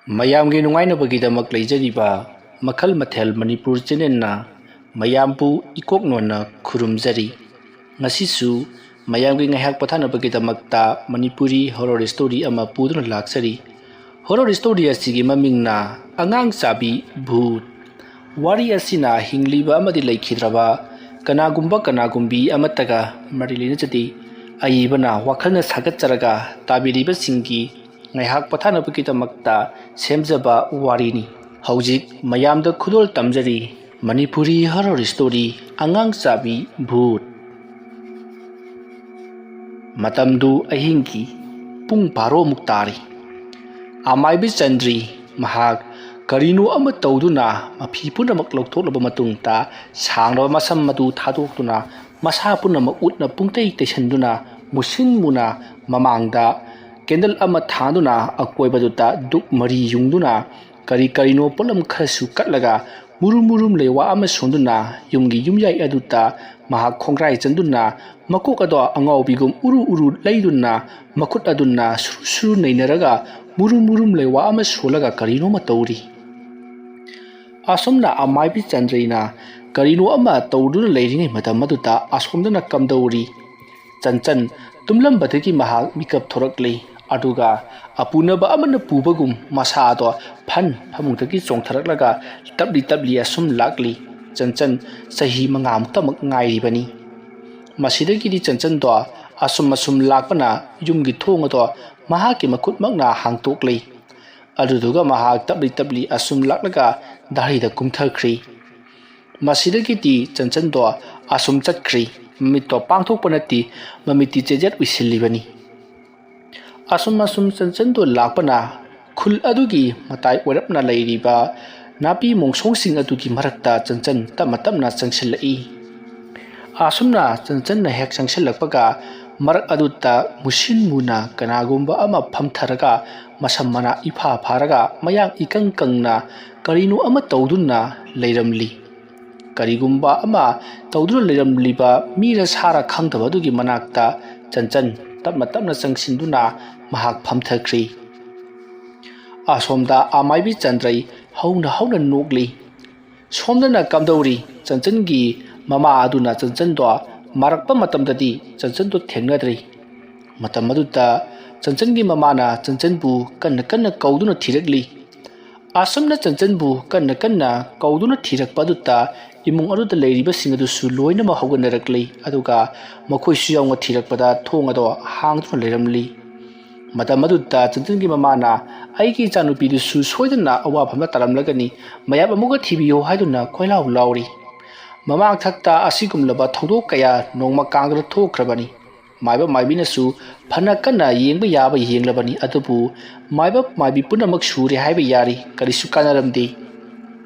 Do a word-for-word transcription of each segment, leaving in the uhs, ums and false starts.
ꯃꯌꯥꯝꯒꯤ ꯅꯨꯡꯉꯥꯏꯅꯕꯒꯤꯗꯃꯛ ꯂꯩꯖꯔꯤꯕ ꯃꯈꯜ ꯃꯊꯦꯜ ꯃꯅꯤꯄꯨꯔ ꯆꯦꯅꯦꯜꯅ ꯃꯌꯥꯝꯕꯨ ꯏꯀꯣꯛ ꯅꯣꯟꯅ ꯈꯨꯔꯨꯝꯖꯔꯤ꯫ ꯉꯁꯤꯁꯨ ꯃꯌꯥꯝꯒꯤ ꯉꯥꯏꯍꯥꯛ ꯄꯣꯊꯥꯅꯕꯒꯤꯗꯃꯛꯇ ꯃꯅꯤꯄꯨꯔꯤ ꯍꯣꯔꯣꯔ ꯁ꯭ꯇꯣꯔꯤ ꯑꯃ ꯄꯨꯗꯨꯅ ꯂꯥꯛꯆꯔꯤ꯫ ꯍꯣꯔꯣꯔ ꯁ꯭ꯇꯣꯔꯤ ꯑꯁꯤꯒꯤ ꯃꯃꯤꯡꯅ ꯑꯉꯥꯡ ꯆꯥꯕꯤ ꯚꯨꯠ꯫ ꯋꯥꯔꯤ ꯑꯁꯤꯅ ꯍꯤꯡꯂꯤꯕ ꯑꯃꯗꯤ ꯂꯩꯈꯤꯗ꯭ꯔꯕ ꯀꯅꯥꯒꯨꯝꯕ ꯀꯅꯥꯒꯨꯝꯕꯤ ꯑꯃꯠꯇꯒ ꯃꯔꯤ ꯂꯩꯅꯖꯗꯦ꯫ ꯑꯏꯕꯅ ꯋꯥꯈꯜꯅ ꯁꯥꯒꯠꯆꯔꯒ ꯇꯥꯕꯤꯔꯤꯕꯁꯤꯡꯒꯤ ꯉꯥꯏꯍꯥꯛ ꯄꯣꯊꯥꯅꯕꯒꯤꯗꯃꯛꯇ ꯁꯦꯝꯖꯕ ꯋꯥꯔꯤꯅꯤ꯫ ꯍꯧꯖꯤꯛ ꯃꯌꯥꯝꯗ ꯈꯨꯗꯣꯜ ꯇꯝꯖꯔꯤ ꯃꯅꯤꯄꯨꯔꯤ ꯍꯣꯔꯣꯔ ꯁ꯭ꯇꯣꯔꯤ ꯑꯉꯥꯡ ꯆꯥꯕꯤ ꯚꯨꯠ꯫ ꯃꯇꯝꯗꯨ ꯑꯍꯤꯡꯒꯤ ꯄꯨꯡ ꯕꯥꯔꯣꯃꯨꯛ ꯇꯥꯔꯤ꯫ ꯑꯃꯥꯏꯕꯤ ꯆꯟꯗ꯭ꯔꯤ ꯃꯍꯥꯛ ꯀꯔꯤꯅꯣ ꯑꯃ ꯇꯧꯗꯨꯅ ꯃꯐꯤ ꯄꯨꯝꯅꯃꯛ ꯂꯧꯊꯣꯛꯂꯕ ꯃꯇꯨꯡꯗ ꯁꯥꯡꯂꯕ ꯃꯁꯝ ꯑꯗꯨ ꯊꯥꯗꯣꯛꯇꯨꯅ ꯃꯁꯥ ꯄꯨꯝꯅꯃꯛ ꯎꯠꯅ ꯄꯨꯡꯇꯩ ꯇꯩꯁꯟꯗꯨꯅ ꯃꯨꯁꯤꯟ ꯃꯨꯅ ꯃꯃꯥꯡꯗ ꯀꯦꯟꯗꯜ ꯑꯃ ꯊꯥꯟꯗꯨꯅ ꯑꯀꯣꯏꯕꯗꯨꯗ ꯗꯨꯛ ꯃꯔꯤ ꯌꯨꯡꯗꯨꯅ ꯀꯔꯤ ꯀꯔꯤꯅꯣ ꯄꯣꯠꯂꯝ ꯈꯔꯁꯨ ꯀꯠꯂꯒ ꯃꯨꯔꯨꯝ ꯃꯨꯔꯨꯝ ꯂꯩꯋꯥ ꯑꯃ ꯁꯣꯟꯗꯨꯅ ꯌꯨꯝꯒꯤ ꯌꯨꯝꯌꯥꯏ ꯑꯗꯨꯗ ꯃꯍꯥꯛ ꯈꯣꯡꯒ꯭ꯔꯥꯏ ꯆꯟꯗꯨꯅ ꯃꯀꯣꯛ ꯑꯗꯣ ꯑꯉꯥꯎꯕꯤꯒꯨꯝ ꯎꯔꯨ ꯎꯔꯨ ꯂꯩꯗꯨꯅ ꯃꯈꯨꯠ ꯑꯗꯨꯅ ꯁꯨꯔꯨ ꯁꯨꯔꯨ ꯅꯩꯅꯔꯒ ꯃꯨꯔꯨꯝ ꯃꯨꯔꯨꯝ ꯂꯩꯋꯥ ꯑꯃ ꯁꯣꯜꯂꯒ ꯀꯔꯤꯅꯣꯃ ꯇꯧꯔꯤ꯫ ꯑꯁꯨꯝꯅ ꯑꯃꯥꯏꯕꯤ ꯆꯟꯗ꯭ꯔꯤꯅ ꯀꯔꯤꯅꯣ ꯑꯃ ꯇꯧꯗꯨꯅ ꯂꯩꯔꯤꯉꯩ ꯃꯇꯝ ꯑꯗꯨꯗ ꯑꯁꯣꯝꯗꯅ ꯀꯝꯗꯧꯔꯤ꯫ ꯆꯟꯆꯟ ꯇꯨꯝꯂꯝꯕꯗꯒꯤ ꯃꯍꯥꯛ ꯃꯤꯀꯞ ꯊꯣꯔꯛꯂꯤ꯫ ꯑꯗꯨꯒ ꯑꯄꯨꯅꯕ ꯑꯃꯅ ꯄꯨꯕꯒꯨꯝ ꯃꯁꯥꯗꯣ ꯐꯟ ꯐꯃꯨꯡꯗꯒꯤ ꯆꯣꯡꯊꯔꯛꯂꯒ ꯇꯞꯂꯤ ꯇꯞꯂꯤ ꯑꯁꯨꯝ ꯂꯥꯛꯂꯤ꯫ ꯆꯟꯆꯟ ꯆꯍꯤ ꯃꯉꯥꯃꯨꯛꯇꯃꯛ ꯉꯥꯏꯔꯤꯕꯅꯤ꯫ ꯃꯁꯤꯗꯒꯤꯗꯤ ꯆꯟꯆꯟꯗꯣ ꯑꯁꯨꯝ ꯑꯁꯨꯝ ꯂꯥꯛꯄꯅ ꯌꯨꯝꯒꯤ ꯊꯣꯡ ꯑꯗꯣ ꯃꯍꯥꯛꯀꯤ ꯃꯈꯨꯠꯃꯛꯅ ꯍꯥꯡꯇꯣꯛꯂꯤ꯫ ꯑꯗꯨꯗꯨꯒ ꯃꯍꯥꯛ ꯇꯞꯂꯤ ꯇꯞꯂꯤ ꯑꯁꯨꯝ ꯂꯥꯛꯂꯒ ꯗꯥꯔꯤꯗ ꯀꯨꯝꯊꯈ꯭ꯔꯤ꯫ ꯃꯁꯤꯗꯒꯤꯗꯤ ꯆꯟꯆꯟꯗꯣ ꯑꯁꯨꯝ ꯆꯠꯈ꯭ꯔꯤ꯫ ꯃꯃꯤꯠꯇꯣ ꯄꯥꯡꯊꯣꯛꯄ ꯅꯠꯇꯦ, ꯃꯃꯤꯠꯇꯤ ꯆꯦꯖꯦꯠ ꯎꯏꯁꯤꯜꯂꯤꯕꯅꯤ꯫ ꯑꯁꯨꯝ ꯑꯁꯨꯝ ꯆꯟꯆꯟꯗꯣ ꯂꯥꯛꯄꯅ ꯈꯨꯜ ꯑꯗꯨꯒꯤ ꯃꯇꯥꯏ ꯑꯣꯏꯔꯞꯅ ꯂꯩꯔꯤꯕ ꯅꯥꯄꯤ ꯃꯣꯡꯁꯣꯡꯁꯤꯡ ꯑꯗꯨꯒꯤ ꯃꯔꯛꯇ ꯆꯟꯆꯟ ꯇꯞꯅ ꯇꯞꯅ ꯆꯪꯁꯤꯜꯂꯛꯏ꯫ ꯑꯁꯨꯝꯅ ꯆꯟꯆꯟꯅ ꯍꯦꯛ ꯆꯪꯁꯤꯜꯂꯛꯄꯒ ꯃꯔꯛ ꯑꯗꯨꯗ ꯃꯨꯁꯤꯟ ꯃꯨꯅ ꯀꯅꯥꯒꯨꯝꯕ ꯑꯃ ꯐꯝꯊꯔꯒ ꯃꯁꯝ ꯃꯅꯥ ꯏꯐꯥ ꯐꯥꯔꯒ ꯃꯌꯥꯡ ꯏꯀꯪ ꯀꯪꯅ ꯀꯔꯤꯅꯣ ꯑꯃ ꯇꯧꯗꯨꯅ ꯂꯩꯔꯝꯂꯤ꯫ ꯀꯔꯤꯒꯨꯝꯕ ꯑꯃ ꯇꯧꯗꯨꯅ ꯂꯩꯔꯝꯂꯤꯕ ꯃꯤꯔ ꯁꯥꯔ ꯈꯪꯗꯕ ꯑꯗꯨꯒꯤ ꯃꯅꯥꯛꯇ ꯆꯟꯆꯟ ꯇꯞꯅ ꯇꯞꯅ ꯆꯪꯁꯤꯟꯗꯨꯅ ꯃꯍꯥꯛ ꯐꯝꯊꯈ꯭ꯔꯤ꯫ ꯑꯁꯣꯝꯗ ꯑꯃꯥꯏꯕꯤ ꯆꯟꯗ꯭ꯔꯩ ꯍꯧꯅ ꯍꯧꯅ ꯅꯣꯛꯂꯤ꯫ ꯁꯣꯝꯗꯅ ꯀꯝꯗꯧꯔꯤ? ꯆꯟꯆꯟꯒꯤ ꯃꯃꯥ ꯑꯗꯨꯅ ꯆꯟꯆꯟꯗꯣ ꯃꯥꯔꯛꯄ ꯃꯇꯝꯗꯗꯤ ꯆꯟꯆꯟꯗꯣ ꯊꯦꯡꯅꯗ꯭ꯔꯤ꯫ ꯃꯇꯝ ꯑꯗꯨꯗ ꯆꯟꯆꯟꯒꯤ ꯃꯃꯥꯅ ꯆꯟꯆꯟꯕꯨ ꯀꯟꯅ ꯀꯟꯅ ꯀꯧꯗꯨꯅ ꯊꯤꯔꯛꯂꯤ꯫ ꯑꯁꯨꯝꯅ ꯆꯟꯆꯟꯕꯨ ꯀꯟꯅ ꯀꯟꯅ ꯀꯧꯗꯨꯅ ꯊꯤꯔꯛꯄ ꯑꯗꯨꯗ ꯏꯃꯨꯡ ꯑꯗꯨꯗ ꯂꯩꯔꯤꯕꯁꯤꯡ ꯑꯗꯨꯁꯨ ꯂꯣꯏꯅꯃꯛ ꯍꯧꯒꯠꯅꯔꯛꯂꯤ꯫ ꯑꯗꯨꯒ ꯃꯈꯣꯏꯁꯨ ꯌꯥꯎꯅ ꯊꯤꯔꯛꯄꯗ ꯊꯣꯡ ꯑꯗꯣ ꯍꯥꯡꯗꯨꯅ ꯂꯩꯔꯝꯂꯤ꯫ ꯃꯇꯝ ꯑꯗꯨꯗ ꯆꯟꯆꯟꯒꯤ ꯃꯃꯥꯅ, "ꯑꯩꯒꯤ ꯏꯆꯥꯅꯨꯄꯤꯗꯨꯁꯨ ꯁꯣꯏꯗꯅ ꯑꯋꯥꯐꯝꯗ ꯇꯥꯔꯝꯂꯒꯅꯤ, ꯃꯌꯥꯝ ꯑꯃꯨꯛꯀ ꯊꯤꯕꯤꯌꯨ" ꯍꯥꯏꯗꯨꯅ ꯀꯣꯏꯂꯥꯎ ꯂꯥꯎꯔꯤ꯫ ꯃꯃꯥꯡꯊꯛꯇ ꯑꯁꯤꯒꯨꯝꯂꯕ ꯊꯧꯗꯣꯛ ꯀꯌꯥ ꯅꯣꯡꯃ ꯀꯥꯡꯗꯅ ꯊꯣꯛꯈ꯭ꯔꯕꯅꯤ꯫ ꯃꯥꯏꯕ ꯃꯥꯏꯕꯤꯅꯁꯨ ꯐꯅ ꯀꯟꯅ ꯌꯦꯡꯕ ꯌꯥꯕ ꯌꯦꯡꯂꯕꯅꯤ, ꯑꯗꯨꯕꯨ ꯃꯥꯏꯕ ꯃꯥꯏꯕꯤ ꯄꯨꯝꯅꯃꯛ ꯁꯨꯔꯦ ꯍꯥꯏꯕ ꯌꯥꯔꯤ, ꯀꯔꯤꯁꯨ ꯀꯥꯟꯅꯔꯝꯗꯦ꯫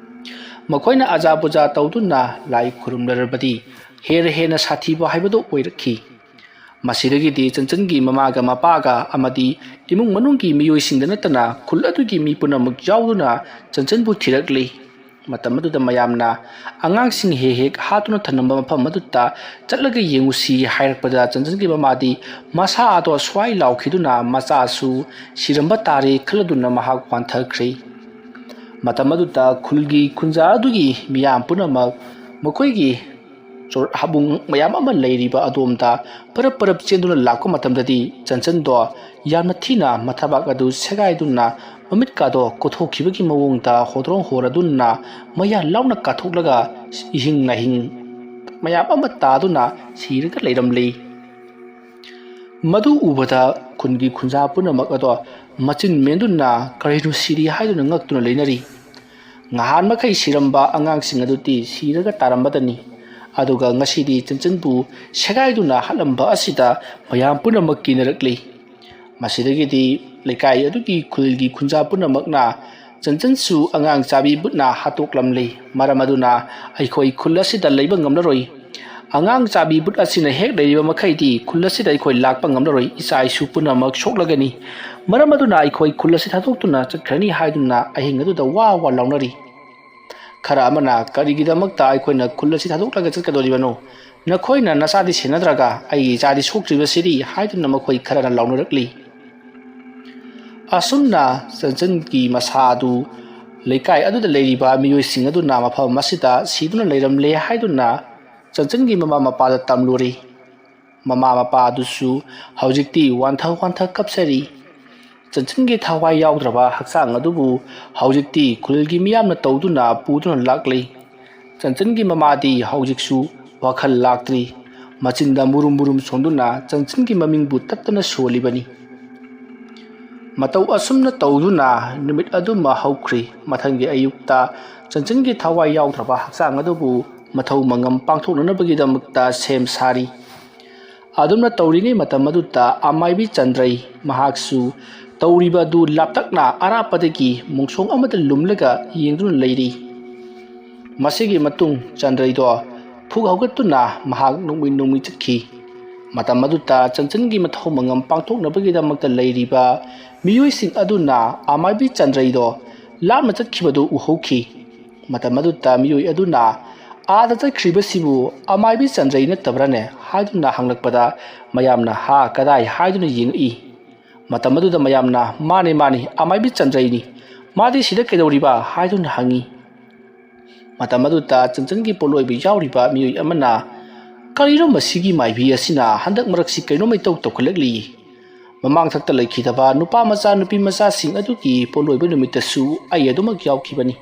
ꯃꯈꯣꯏꯅ ꯑꯖꯥ ꯄꯨꯖꯥ ꯇꯧꯗꯨꯅ ꯂꯥꯏ ꯈꯨꯔꯨꯝꯅꯔꯕꯗꯤ ꯍꯦꯟꯅ ꯍꯦꯟꯅ ꯁꯥꯊꯤꯕ ꯍꯥꯏꯕꯗꯨ ꯑꯣꯏꯔꯛꯈꯤ꯫ ꯃꯁꯤꯗꯒꯤꯗꯤ ꯆꯟꯆꯟꯒꯤ ꯃꯃꯥꯒ ꯃꯄꯥꯒ ꯑꯃꯗꯤ ꯏꯃꯨꯡ ꯃꯅꯨꯡꯒꯤ ꯃꯤꯑꯣꯏꯁꯤꯡꯗ ꯅꯠꯇꯅ ꯈꯨꯜ ꯑꯗꯨꯒꯤ ꯃꯤ ꯄꯨꯝꯅꯃꯛ ꯌꯥꯎꯗꯨꯅ ꯆꯟꯆꯟꯕꯨ ꯊꯤꯔꯛꯂꯤ꯫ ꯃꯇꯝ ꯑꯗꯨꯗ ꯃꯌꯥꯝꯅ ꯑꯉꯥꯡꯁꯤꯡ ꯍꯦꯛ ꯍꯦꯛ ꯍꯥꯠꯇꯨꯅ ꯊꯝꯂꯝꯕ ꯃꯐꯝ ꯑꯗꯨꯗ ꯆꯠꯂꯒ ꯌꯦꯡꯉꯨꯁꯤ ꯍꯥꯏꯔꯛꯄꯗ ꯆꯟꯆꯟꯒꯤ ꯃꯃꯥꯗꯤ ꯃꯁꯥ ꯑꯗꯣ ꯁ꯭ꯋꯥꯏ ꯂꯥꯎꯈꯤꯗꯨꯅ ꯃꯆꯥꯁꯨ ꯁꯤꯔꯝꯕ ꯇꯥꯔꯦ ꯈꯜꯂꯗꯨꯅ ꯃꯍꯥꯛ ꯋꯥꯟꯊꯈ꯭ꯔꯦ꯫ ꯃꯇꯝ ꯑꯗꯨꯗ ꯈꯨꯜꯒꯤ ꯈꯨꯟꯖꯥ ꯑꯗꯨꯒꯤ ꯃꯤꯌꯥꯝ ꯄꯨꯝꯅꯃꯛ ꯃꯈꯣꯏꯒꯤ ꯆꯣꯔ-, ꯍꯥꯕꯨꯡ ꯃꯌꯥꯝ ꯑꯃ ꯂꯩꯔꯤꯕ ꯑꯗꯣꯝꯗ ꯄꯔꯞ ꯄꯔꯞ ꯆꯦꯟꯗꯨꯅ ꯂꯥꯛꯄ ꯃꯇꯝꯗꯗꯤ ꯆꯟꯆꯟꯗꯣ ꯌꯥꯝꯅ ꯊꯤꯅ ꯃꯊꯕꯥꯛ ꯑꯗꯨ ꯁꯦꯒꯥꯏꯗꯨꯅ ꯃꯃꯤꯠꯀꯥꯗꯣ ꯀꯣꯊꯣꯛꯈꯤꯕꯒꯤ ꯃꯑꯣꯡꯗ ꯍꯣꯗ꯭ꯔꯣꯡ ꯍꯣꯔꯗꯨꯅ ꯃꯌꯥ ꯂꯥꯎꯅ ꯀꯥꯊꯣꯛꯂꯒ ꯏꯍꯤꯡ ꯅꯥꯍꯤꯡ ꯃꯌꯥꯝ ꯑꯃ ꯇꯥꯗꯨꯅ ꯁꯤꯔꯒ ꯂꯩꯔꯝꯂꯤ꯫ ꯃꯗꯨ ꯎꯕꯗ ꯈꯨꯟꯒꯤ ꯈꯨꯟꯖꯥ ꯄꯨꯝꯅꯃꯛ ꯑꯗꯣ ꯃꯆꯤꯟ ꯃꯦꯟꯗꯨꯅ ꯀꯔꯤꯅꯣ ꯁꯤꯔꯤ ꯍꯥꯏꯗꯨꯅ ꯉꯛꯇꯨꯅ ꯂꯩꯅꯔꯤ꯫ ꯉꯍꯥꯟ ꯃꯈꯩ ꯁꯤꯔꯝꯕ ꯑꯉꯥꯡꯁꯤꯡ ꯑꯗꯨꯗꯤ ꯁꯤꯔꯒ ꯇꯥꯔꯝꯕꯗꯅꯤ꯫ ꯑꯗꯨꯒ ꯉꯁꯤꯗꯤ ꯆꯟꯆꯟꯕꯨ ꯁꯦꯒꯥꯏꯗꯨꯅ ꯍꯥꯠꯂꯝꯕ ꯑꯁꯤꯗ ꯃꯌꯥꯝ ꯄꯨꯝꯅꯃꯛ ꯀꯤꯅꯔꯛꯂꯤ꯫ ꯃꯁꯤꯗꯒꯤꯗꯤ ꯂꯩꯀꯥꯏ ꯑꯗꯨꯒꯤ ꯈꯨꯜꯒꯤ ꯈꯨꯟꯖꯥ ꯄꯨꯝꯅꯃꯛꯅ ꯆꯟꯆꯟꯁꯨ ꯑꯉꯥꯡ ꯆꯥꯕꯤ ꯕꯨꯠꯅ ꯍꯥꯠꯇꯣꯛꯂꯝꯂꯤ꯫ ꯃꯔꯝ ꯑꯗꯨꯅ ꯑꯩꯈꯣꯏ ꯈꯨꯜ ꯑꯁꯤꯗ ꯂꯩꯕ ꯉꯝꯂꯔꯣꯏ꯫ ꯑꯉꯥꯡ ꯆꯥꯕꯤ ꯕꯨꯠ ꯑꯁꯤꯅ ꯍꯦꯛ ꯂꯩꯔꯤꯕ ꯃꯈꯩꯗꯤ ꯈꯨꯜ ꯑꯁꯤꯗ ꯑꯩꯈꯣꯏ ꯂꯥꯛꯄ ꯉꯝꯂꯔꯣꯏ꯫ ꯏꯆꯥ ꯏꯁꯨ ꯄꯨꯝꯅꯃꯛ ꯁꯣꯛꯂꯒꯅꯤ꯫ ꯃꯔꯝ ꯑꯗꯨꯅ ꯑꯩꯈꯣꯏ ꯈꯨꯜ ꯑꯁꯤ ꯊꯥꯗꯣꯛꯇꯨꯅ ꯆꯠꯈ꯭ꯔꯅꯤ ꯍꯥꯏꯗꯨꯅ ꯑꯍꯤꯡ ꯑꯗꯨꯗ ꯋꯥ ꯋꯥ ꯂꯥꯎꯅꯔꯤ꯫ ꯈꯔ ꯑꯃꯅ, "ꯀꯔꯤꯒꯤꯗꯃꯛꯇ ꯑꯩꯈꯣꯏꯅ ꯈꯨꯜ ꯑꯁꯤ ꯊꯥꯗꯣꯛꯂꯒ ꯆꯠꯀꯗꯧꯔꯤꯕꯅꯣ? ꯅꯈꯣꯏꯅ ꯅꯆꯥꯗꯤ ꯁꯦꯟꯅꯗ꯭ꯔꯒ ꯑꯩꯒꯤ ꯏꯆꯥꯗꯤ ꯁꯣꯛꯇ꯭ꯔꯤꯕꯁꯤꯗꯤ?" ꯍꯥꯏꯗꯨꯅ ꯃꯈꯣꯏ ꯈꯔꯅ ꯂꯥꯎꯅꯔꯛꯂꯤ꯫ ꯑꯁꯨꯝꯅ ꯆꯟꯆꯟꯒꯤ ꯃꯁꯥ ꯑꯗꯨ ꯂꯩꯀꯥꯏ ꯑꯗꯨꯗ ꯂꯩꯔꯤꯕ ꯃꯤꯑꯣꯏꯁꯤꯡ ꯑꯗꯨꯅ ꯃꯐꯝ ꯑꯁꯤꯗ ꯁꯤꯗꯨꯅ ꯂꯩꯔꯝꯂꯦ ꯍꯥꯏꯗꯨꯅ ꯆꯟꯆꯟꯒꯤ ꯃꯃꯥ ꯃꯄꯥꯗ ꯇꯝꯂꯨꯔꯦ꯫ ꯃꯃꯥ ꯃꯄꯥ ꯑꯗꯨꯁꯨ ꯍꯧꯖꯤꯛꯇꯤ ꯋꯥꯟꯊ ꯋꯥꯟꯊ ꯀꯞꯆꯔꯤ꯫ ꯆꯟꯆꯟꯒꯤ ꯊꯋꯥꯏ ꯌꯥꯎꯗ꯭ꯔꯕ ꯍꯛꯆꯥꯡ ꯑꯗꯨꯕꯨ ꯍꯧꯖꯤꯛꯇꯤ ꯈꯨꯜꯒꯤ ꯃꯤꯌꯥꯝꯅ ꯇꯧꯗꯨꯅ ꯄꯨꯗꯨꯅ ꯂꯥꯛꯂꯤ꯫ ꯆꯟꯆꯟꯒꯤ ꯃꯃꯥꯗꯤ ꯍꯧꯖꯤꯛꯁꯨ ꯋꯥꯈꯜ ꯂꯥꯛꯇ꯭ꯔꯤ꯫ ꯃꯆꯤꯟꯗ ꯃꯨꯔꯨꯝ ꯃꯨꯔꯨꯝ ꯁꯣꯟꯗꯨꯅ ꯆꯟꯆꯟꯒꯤ ꯃꯃꯤꯡꯕꯨ ꯇꯠꯇꯅ ꯁꯣꯜꯂꯤꯕꯅꯤ꯫ ꯃꯇꯧ ꯑꯁꯨꯝꯅ ꯇꯧꯗꯨꯅ ꯅꯨꯃꯤꯠ ꯑꯗꯨꯃ ꯍꯧꯈ꯭ꯔꯤ꯫ ꯃꯊꯪꯒꯤ ꯑꯌꯨꯛꯇ ꯆꯟꯆꯟꯒꯤ ꯊꯋꯥꯏ ꯌꯥꯎꯗ꯭ꯔꯕ ꯍꯛꯆꯥꯡ ꯑꯗꯨꯕꯨ ꯃꯊꯧ ꯃꯉꯝ ꯄꯥꯡꯊꯣꯛꯅꯅꯕꯒꯤꯗꯃꯛꯇ ꯁꯦꯝ ꯁꯥꯔꯤ꯫ ꯑꯗꯨꯝꯅ ꯇꯧꯔꯤꯉꯩ ꯃꯇꯝ ꯑꯗꯨꯗ ꯑꯃꯥꯏꯕꯤ ꯆꯟꯗ꯭ꯔꯩ ꯃꯍꯥꯛꯁꯨ ꯇꯧꯔꯤꯕ ꯑꯗꯨ ꯂꯥꯞꯇꯛꯅ ꯑꯔꯥꯞꯄꯗꯒꯤ ꯃꯣꯡꯁꯣꯡ ꯑꯃꯗ ꯂꯨꯝꯂꯒ ꯌꯦꯡꯗꯨꯅ ꯂꯩꯔꯤ꯫ ꯃꯁꯤꯒꯤ ꯃꯇꯨꯡ ꯆꯟꯗ꯭ꯔꯩꯗꯣ ꯐꯨꯛ ꯍꯧꯒꯠꯇꯨꯅ ꯃꯍꯥꯛ ꯅꯣꯡꯃꯩ ꯅꯣꯡꯃꯩ ꯆꯠꯈꯤ꯫ ꯃꯇꯝ ꯑꯗꯨꯗ ꯆꯟꯆꯟꯒꯤ ꯃꯊꯧ ꯃꯉꯝ ꯄꯥꯡꯊꯣꯛꯅꯕꯒꯤꯗꯃꯛꯇ ꯂꯩꯔꯤꯕ ꯃꯤꯑꯣꯏꯁꯤꯡ ꯑꯗꯨꯅ ꯑꯃꯥꯏꯕꯤ ꯆꯟꯗ꯭ꯔꯩꯗꯣ ꯂꯥꯞꯅ ꯆꯠꯈꯤꯕꯗꯨ ꯎꯍꯧꯈꯤ꯫ ꯃꯇꯝ ꯑꯗꯨꯗ ꯃꯤꯑꯣꯏ ꯑꯗꯨꯅ "ꯑꯥꯗ ꯆꯠꯈ꯭ꯔꯤꯕꯁꯤꯕꯨ ꯑꯃꯥꯏꯕꯤ ꯆꯟꯗ꯭ꯔꯩ ꯅꯠꯇꯕ꯭ꯔꯥꯅꯦ?" ꯍꯥꯏꯗꯨꯅ ꯍꯪꯂꯛꯄꯗ ꯃꯌꯥꯝꯅ "ꯍꯥ, ꯀꯗꯥꯏ?" ꯍꯥꯏꯗꯨꯅ ꯌꯦꯡꯉꯛꯏ꯫ ꯃꯇꯝ ꯑꯗꯨꯗ ꯃꯌꯥꯝꯅ "ꯃꯥꯅꯤ, ꯃꯥꯅꯤ, ꯑꯃꯥꯏꯕꯤ ꯆꯟꯗ꯭ꯔꯩꯅꯤ꯫ ꯃꯥꯗꯤ ꯁꯤꯗ ꯀꯩꯗꯧꯔꯤꯕ?" ꯍꯥꯏꯗꯨꯅ ꯍꯪꯉꯤ꯫ ꯃꯇꯝ ꯑꯗꯨꯗ ꯆꯟꯆꯟꯒꯤ ꯄꯣꯠꯂꯣꯏꯕ ꯌꯥꯎꯔꯤꯕ ꯃꯤꯑꯣꯏ ꯑꯃꯅ, "ꯀꯔꯤꯅꯣ ꯃꯁꯤꯒꯤ ꯃꯥꯏꯕꯤ ꯑꯁꯤꯅ ꯍꯟꯗꯛ ꯃꯔꯛꯁꯤ ꯀꯩꯅꯣꯝꯃ ꯏꯇꯧ ꯇꯧꯈꯠꯂꯛꯂꯤ? ꯃꯃꯥꯡꯊꯛꯇ ꯂꯩꯈꯤꯗꯕ ꯅꯨꯄꯥ ꯃꯆꯥ ꯅꯨꯄꯤ ꯃꯆꯥꯁꯤꯡ ꯑꯗꯨꯒꯤ ꯄꯣꯠꯂꯣꯏꯕ ꯅꯨꯃꯤꯠꯇꯁꯨ ꯑꯩ ꯑꯗꯨꯃꯛ ꯌꯥꯎꯈꯤꯕꯅꯤ꯫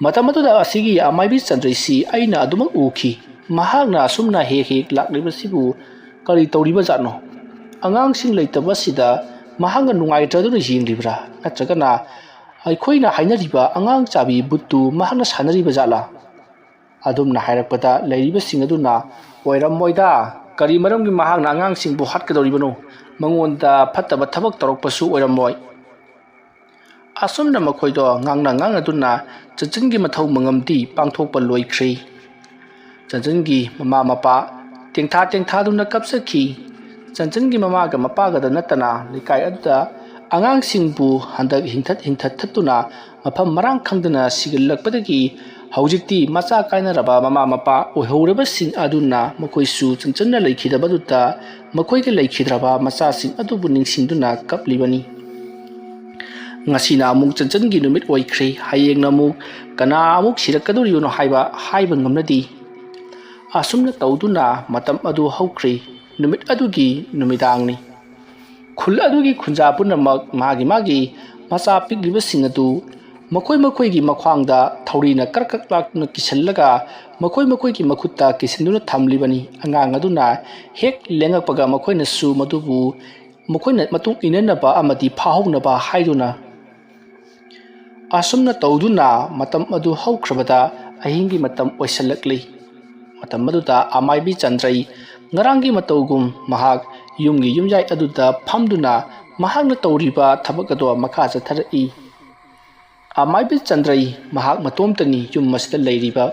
ꯃꯇꯝ ꯑꯗꯨꯗ ꯑꯁꯤꯒꯤ ꯑꯃꯥꯏꯕꯤ ꯆꯟꯗ꯭ꯔꯩꯁꯤ ꯑꯩꯅ ꯑꯗꯨꯃꯛ ꯎꯈꯤ꯫ ꯃꯍꯥꯛꯅ ꯑꯁꯨꯝꯅ ꯍꯦꯛ ꯍꯦꯛ ꯂꯥꯛꯂꯤꯕꯁꯤꯕꯨ ꯀꯔꯤ ꯇꯧꯔꯤꯕ ꯖꯥꯠꯅꯣ? ꯑꯉꯥꯡꯁꯤꯡ ꯂꯩꯇꯕꯁꯤꯗ ꯃꯍꯥꯛꯅ ꯅꯨꯡꯉꯥꯏꯇ꯭ꯔꯗꯨꯅ ꯌꯦꯡꯂꯤꯕ꯭ꯔꯥ? ꯅꯠꯇ꯭ꯔꯒꯅ ꯑꯩꯈꯣꯏꯅ ꯍꯥꯏꯅꯔꯤꯕ ꯑꯉꯥꯡ ꯆꯥꯕꯤ ꯕꯨꯠꯇꯨ ꯃꯍꯥꯛꯅ ꯁꯥꯟꯅꯔꯤꯕ ꯖꯥꯠꯂꯥ?" ꯑꯗꯨꯝꯅ ꯍꯥꯏꯔꯛꯄꯗ ꯂꯩꯔꯤꯕꯁꯤꯡ ꯑꯗꯨꯅ, "ꯑꯣꯏꯔꯝꯃꯣꯏꯗ, ꯀꯔꯤ ꯃꯔꯝꯒꯤ ꯃꯍꯥꯛꯅ ꯑꯉꯥꯡꯁꯤꯡꯕꯨ ꯍꯥꯠꯀꯗꯧꯔꯤꯕꯅꯣ? ꯃꯉꯣꯟꯗ ꯐꯠꯇꯕ ꯊꯕꯛ ꯇꯧꯔꯛꯄꯁꯨ ꯑꯣꯏꯔꯝꯃꯣꯏ"꯫ ꯑꯁꯨꯝꯅ ꯃꯈꯣꯏꯗꯣ ꯉꯥꯡꯅ ꯉꯥꯡꯅꯗꯨꯅ ꯆꯟꯆꯟꯒꯤ ꯃꯊꯧ ꯃꯉꯝꯗꯤ ꯄꯥꯡꯊꯣꯛꯄ ꯂꯣꯏꯈ꯭ꯔꯦ꯫ ꯆꯟꯆꯟꯒꯤ ꯃꯃꯥ ꯃꯄꯥ ꯇꯦꯡꯊꯥ ꯇꯦꯡꯊꯥꯗꯨꯅ ꯀꯞꯆꯈꯤ꯫ ꯆꯟꯆꯟꯒꯤ ꯃꯃꯥꯒ ꯃꯄꯥꯒꯗ ꯅꯠꯇꯅ ꯂꯩꯀꯥꯏ ꯑꯗꯨꯗ ꯑꯉꯥꯡꯁꯤꯡꯕꯨ ꯍꯟꯗꯛ ꯍꯤꯡꯊꯠ ꯍꯤꯡꯊꯠ ꯊꯠꯇꯨꯅ ꯃꯐꯝ ꯃꯔꯥꯡ ꯈꯪꯗꯅ ꯁꯤꯒꯠꯂꯛꯄꯗꯒꯤ ꯍꯧꯖꯤꯛꯇꯤ ꯃꯆꯥ ꯀꯥꯏꯅꯔꯕ ꯃꯃꯥ ꯃꯄꯥ ꯑꯣꯏꯍꯧꯔꯕꯁꯤꯡ ꯑꯗꯨꯅ ꯃꯈꯣꯏꯁꯨ ꯆꯟꯆꯟꯅ ꯂꯩꯈꯤꯗꯕꯗꯨꯗ ꯃꯈꯣꯏꯒ ꯂꯩꯈꯤꯗ꯭ꯔꯕ ꯃꯆꯥꯁꯤꯡ ꯑꯗꯨꯕꯨ ꯅꯤꯡꯁꯤꯡꯗꯨꯅ ꯀꯞꯂꯤꯕꯅꯤ꯫ ꯉꯁꯤꯅ ꯑꯃꯨꯛ ꯆꯟꯆꯟꯒꯤ ꯅꯨꯃꯤꯠ ꯑꯣꯏꯈ꯭ꯔꯦ, ꯍꯌꯦꯡꯅ ꯑꯃꯨꯛ ꯀꯅꯥ ꯑꯃꯨꯛ ꯁꯤꯔꯛꯀꯗꯧꯔꯤꯕꯅꯣ ꯍꯥꯏꯕ ꯍꯥꯏꯕ ꯉꯝꯅꯗꯦ꯫ ꯑꯁꯨꯝꯅ ꯇꯧꯗꯨꯅ ꯃꯇꯝ ꯑꯗꯨ ꯍꯧꯈ꯭ꯔꯦ꯫ ꯅꯨꯃꯤꯠ ꯑꯗꯨꯒꯤ ꯅꯨꯃꯤꯗꯥꯡꯅꯤ꯫ ꯈꯨꯜ ꯑꯗꯨꯒꯤ ꯈꯨꯟꯖꯥ ꯄꯨꯝꯅꯃꯛ ꯃꯥꯒꯤ ꯃꯥꯒꯤ ꯃꯆꯥ ꯄꯤꯛꯂꯤꯕꯁꯤꯡ ꯑꯗꯨ ꯃꯈꯣꯏ ꯃꯈꯣꯏꯒꯤ ꯃꯈ꯭ꯋꯥꯡꯗ ꯊꯧꯔꯤꯅ ꯀ꯭ꯔꯛ ꯀ꯭ꯔꯛ ꯂꯥꯛꯇꯨꯅ ꯀꯤꯁꯜꯂꯒ ꯃꯈꯣꯏ ꯃꯈꯣꯏꯒꯤ ꯃꯈꯨꯠꯇ ꯀꯤꯁꯤꯟꯗꯨꯅ ꯊꯝꯂꯤꯕꯅꯤ꯫ ꯑꯉꯥꯡ ꯑꯗꯨꯅ ꯍꯦꯛ ꯂꯦꯡꯉꯛꯄꯒ ꯃꯈꯣꯏꯅꯁꯨ ꯃꯗꯨꯕꯨ ꯃꯈꯣꯏꯅ ꯃꯇꯨꯡ ꯏꯟꯅꯅꯕ ꯑꯃꯗꯤ ꯐꯥꯍꯧꯅꯕ ꯍꯥꯏꯗꯨꯅ꯫ ꯑꯁꯨꯝꯅ ꯇꯧꯗꯨꯅ ꯃꯇꯝ ꯑꯗꯨ ꯍꯧꯈ꯭ꯔꯕꯗ ꯑꯍꯤꯡꯒꯤ ꯃꯇꯝ ꯑꯣꯏꯁꯜꯂꯛꯂꯤ꯫ ꯃꯇꯝ ꯑꯗꯨꯗ ꯑꯃꯥꯏꯕꯤ ꯆꯟꯗ꯭ꯔꯩ ꯉꯔꯥꯡꯒꯤ ꯃꯇꯧꯒꯨꯝ ꯃꯍꯥꯛ ꯌꯨꯝꯒꯤ ꯌꯨꯝꯌꯥꯏ ꯑꯗꯨꯗ ꯐꯝꯗꯨꯅ ꯃꯍꯥꯛꯅ ꯇꯧꯔꯤꯕ ꯊꯕꯛ ꯑꯗꯨ ꯃꯈꯥ ꯆꯠꯊꯔꯛꯏ꯫ ꯑꯃꯥꯏꯕꯤ ꯆꯟꯗ꯭ꯔꯩ ꯃꯍꯥꯛ ꯃꯇꯣꯝꯇꯅꯤ ꯌꯨꯝ ꯑꯁꯤꯗ ꯂꯩꯔꯤꯕ꯫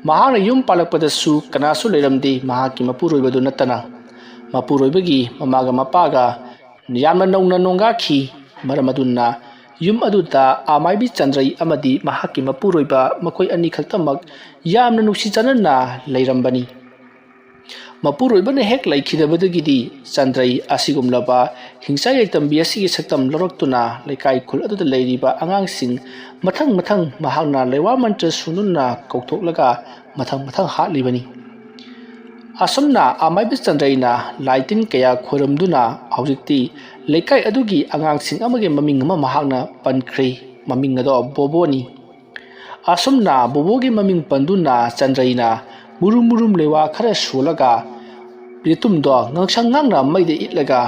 ꯃꯍꯥꯛꯅ ꯌꯨꯝ ꯄꯥꯜꯂꯛꯄꯗꯁꯨ ꯀꯅꯥꯁꯨ ꯂꯩꯔꯝꯗꯦ, ꯃꯍꯥꯛꯀꯤ ꯃꯄꯨꯔꯣꯏꯕꯗꯨ ꯅꯠꯇꯅ꯫ ꯃꯄꯨꯔꯣꯏꯕꯒꯤ ꯃꯃꯥꯒ ꯃꯄꯥꯒ ꯌꯥꯝꯅ ꯅꯧꯅ ꯅꯣꯡꯒꯥꯈꯤ꯫ ꯃꯔꯝ ꯑꯗꯨꯅ ꯌꯨꯝ ꯑꯗꯨꯗ ꯑꯃꯥꯏꯕꯤ ꯆꯟꯗ꯭ꯔꯩ ꯑꯃꯗꯤ ꯃꯍꯥꯛꯀꯤ ꯃꯄꯨꯔꯣꯏꯕ ꯃꯈꯣꯏ ꯑꯅꯤ ꯈꯛꯇꯃꯛ ꯌꯥꯝꯅ ꯅꯨꯡꯁꯤ ꯆꯥꯟꯅꯅ ꯂꯩꯔꯝꯕꯅꯤ꯫ ꯃꯄꯨꯔꯣꯏꯕꯅ ꯍꯦꯛ ꯂꯩꯈꯤꯗꯕꯗꯒꯤꯗꯤ ꯆꯟꯗ꯭ꯔꯩ ꯑꯁꯤꯒꯨꯝꯂꯕ ꯍꯤꯡꯆꯥꯏ ꯂꯩꯇꯝꯕꯤ ꯑꯁꯤꯒꯤ ꯁꯛꯇꯝ ꯂꯧꯔꯛꯇꯨꯅ ꯂꯩꯀꯥꯏ ꯈꯨꯜ ꯑꯗꯨꯗ ꯂꯩꯔꯤꯕ ꯑꯉꯥꯡꯁꯤꯡ ꯃꯊꯪ ꯃꯊꯪ ꯃꯍꯥꯛꯅ ꯂꯩꯋꯥ ꯃꯟꯇ꯭ꯔ ꯁꯨꯅꯨꯅ ꯀꯧꯊꯣꯛꯂꯒ ꯃꯊꯪ ꯃꯊꯪ ꯍꯥꯠꯂꯤꯕꯅꯤ꯫ ꯑꯁꯨꯝꯅ ꯑꯃꯥꯏꯕ ꯆꯟꯗ꯭ꯔꯩꯅ ꯂꯥꯏ ꯇꯤꯟ ꯀꯌꯥ ꯈꯣꯏꯔꯝꯗꯨꯅ ꯍꯧꯖꯤꯛꯇꯤ ꯂꯩꯀꯥꯏ ꯑꯗꯨꯒꯤ ꯑꯉꯥꯡꯁꯤꯡ ꯑꯃꯒꯤ ꯃꯃꯤꯡ ꯑꯃ ꯃꯍꯥꯛꯅ ꯄꯟꯈ꯭ꯔꯦ꯫ ꯃꯃꯤꯡ ꯑꯗꯣ ꯕꯣꯕꯣꯅꯤ꯫ ꯑꯁꯨꯝꯅ ꯕꯣꯕꯣꯒꯤ ꯃꯃꯤꯡ ꯄꯟꯗꯨꯅ ꯆꯟꯗ꯭ꯔꯩꯅ ꯃꯨꯔꯨꯝ ꯃꯨꯔꯨꯝ ꯂꯩꯋꯥ ꯈꯔ ꯁꯣꯜꯂꯒ ꯌꯦꯇꯨꯝꯗꯣ ꯉꯥꯡꯁꯪ ꯉꯥꯡꯅ ꯃꯩꯗ ꯏꯠꯂꯒ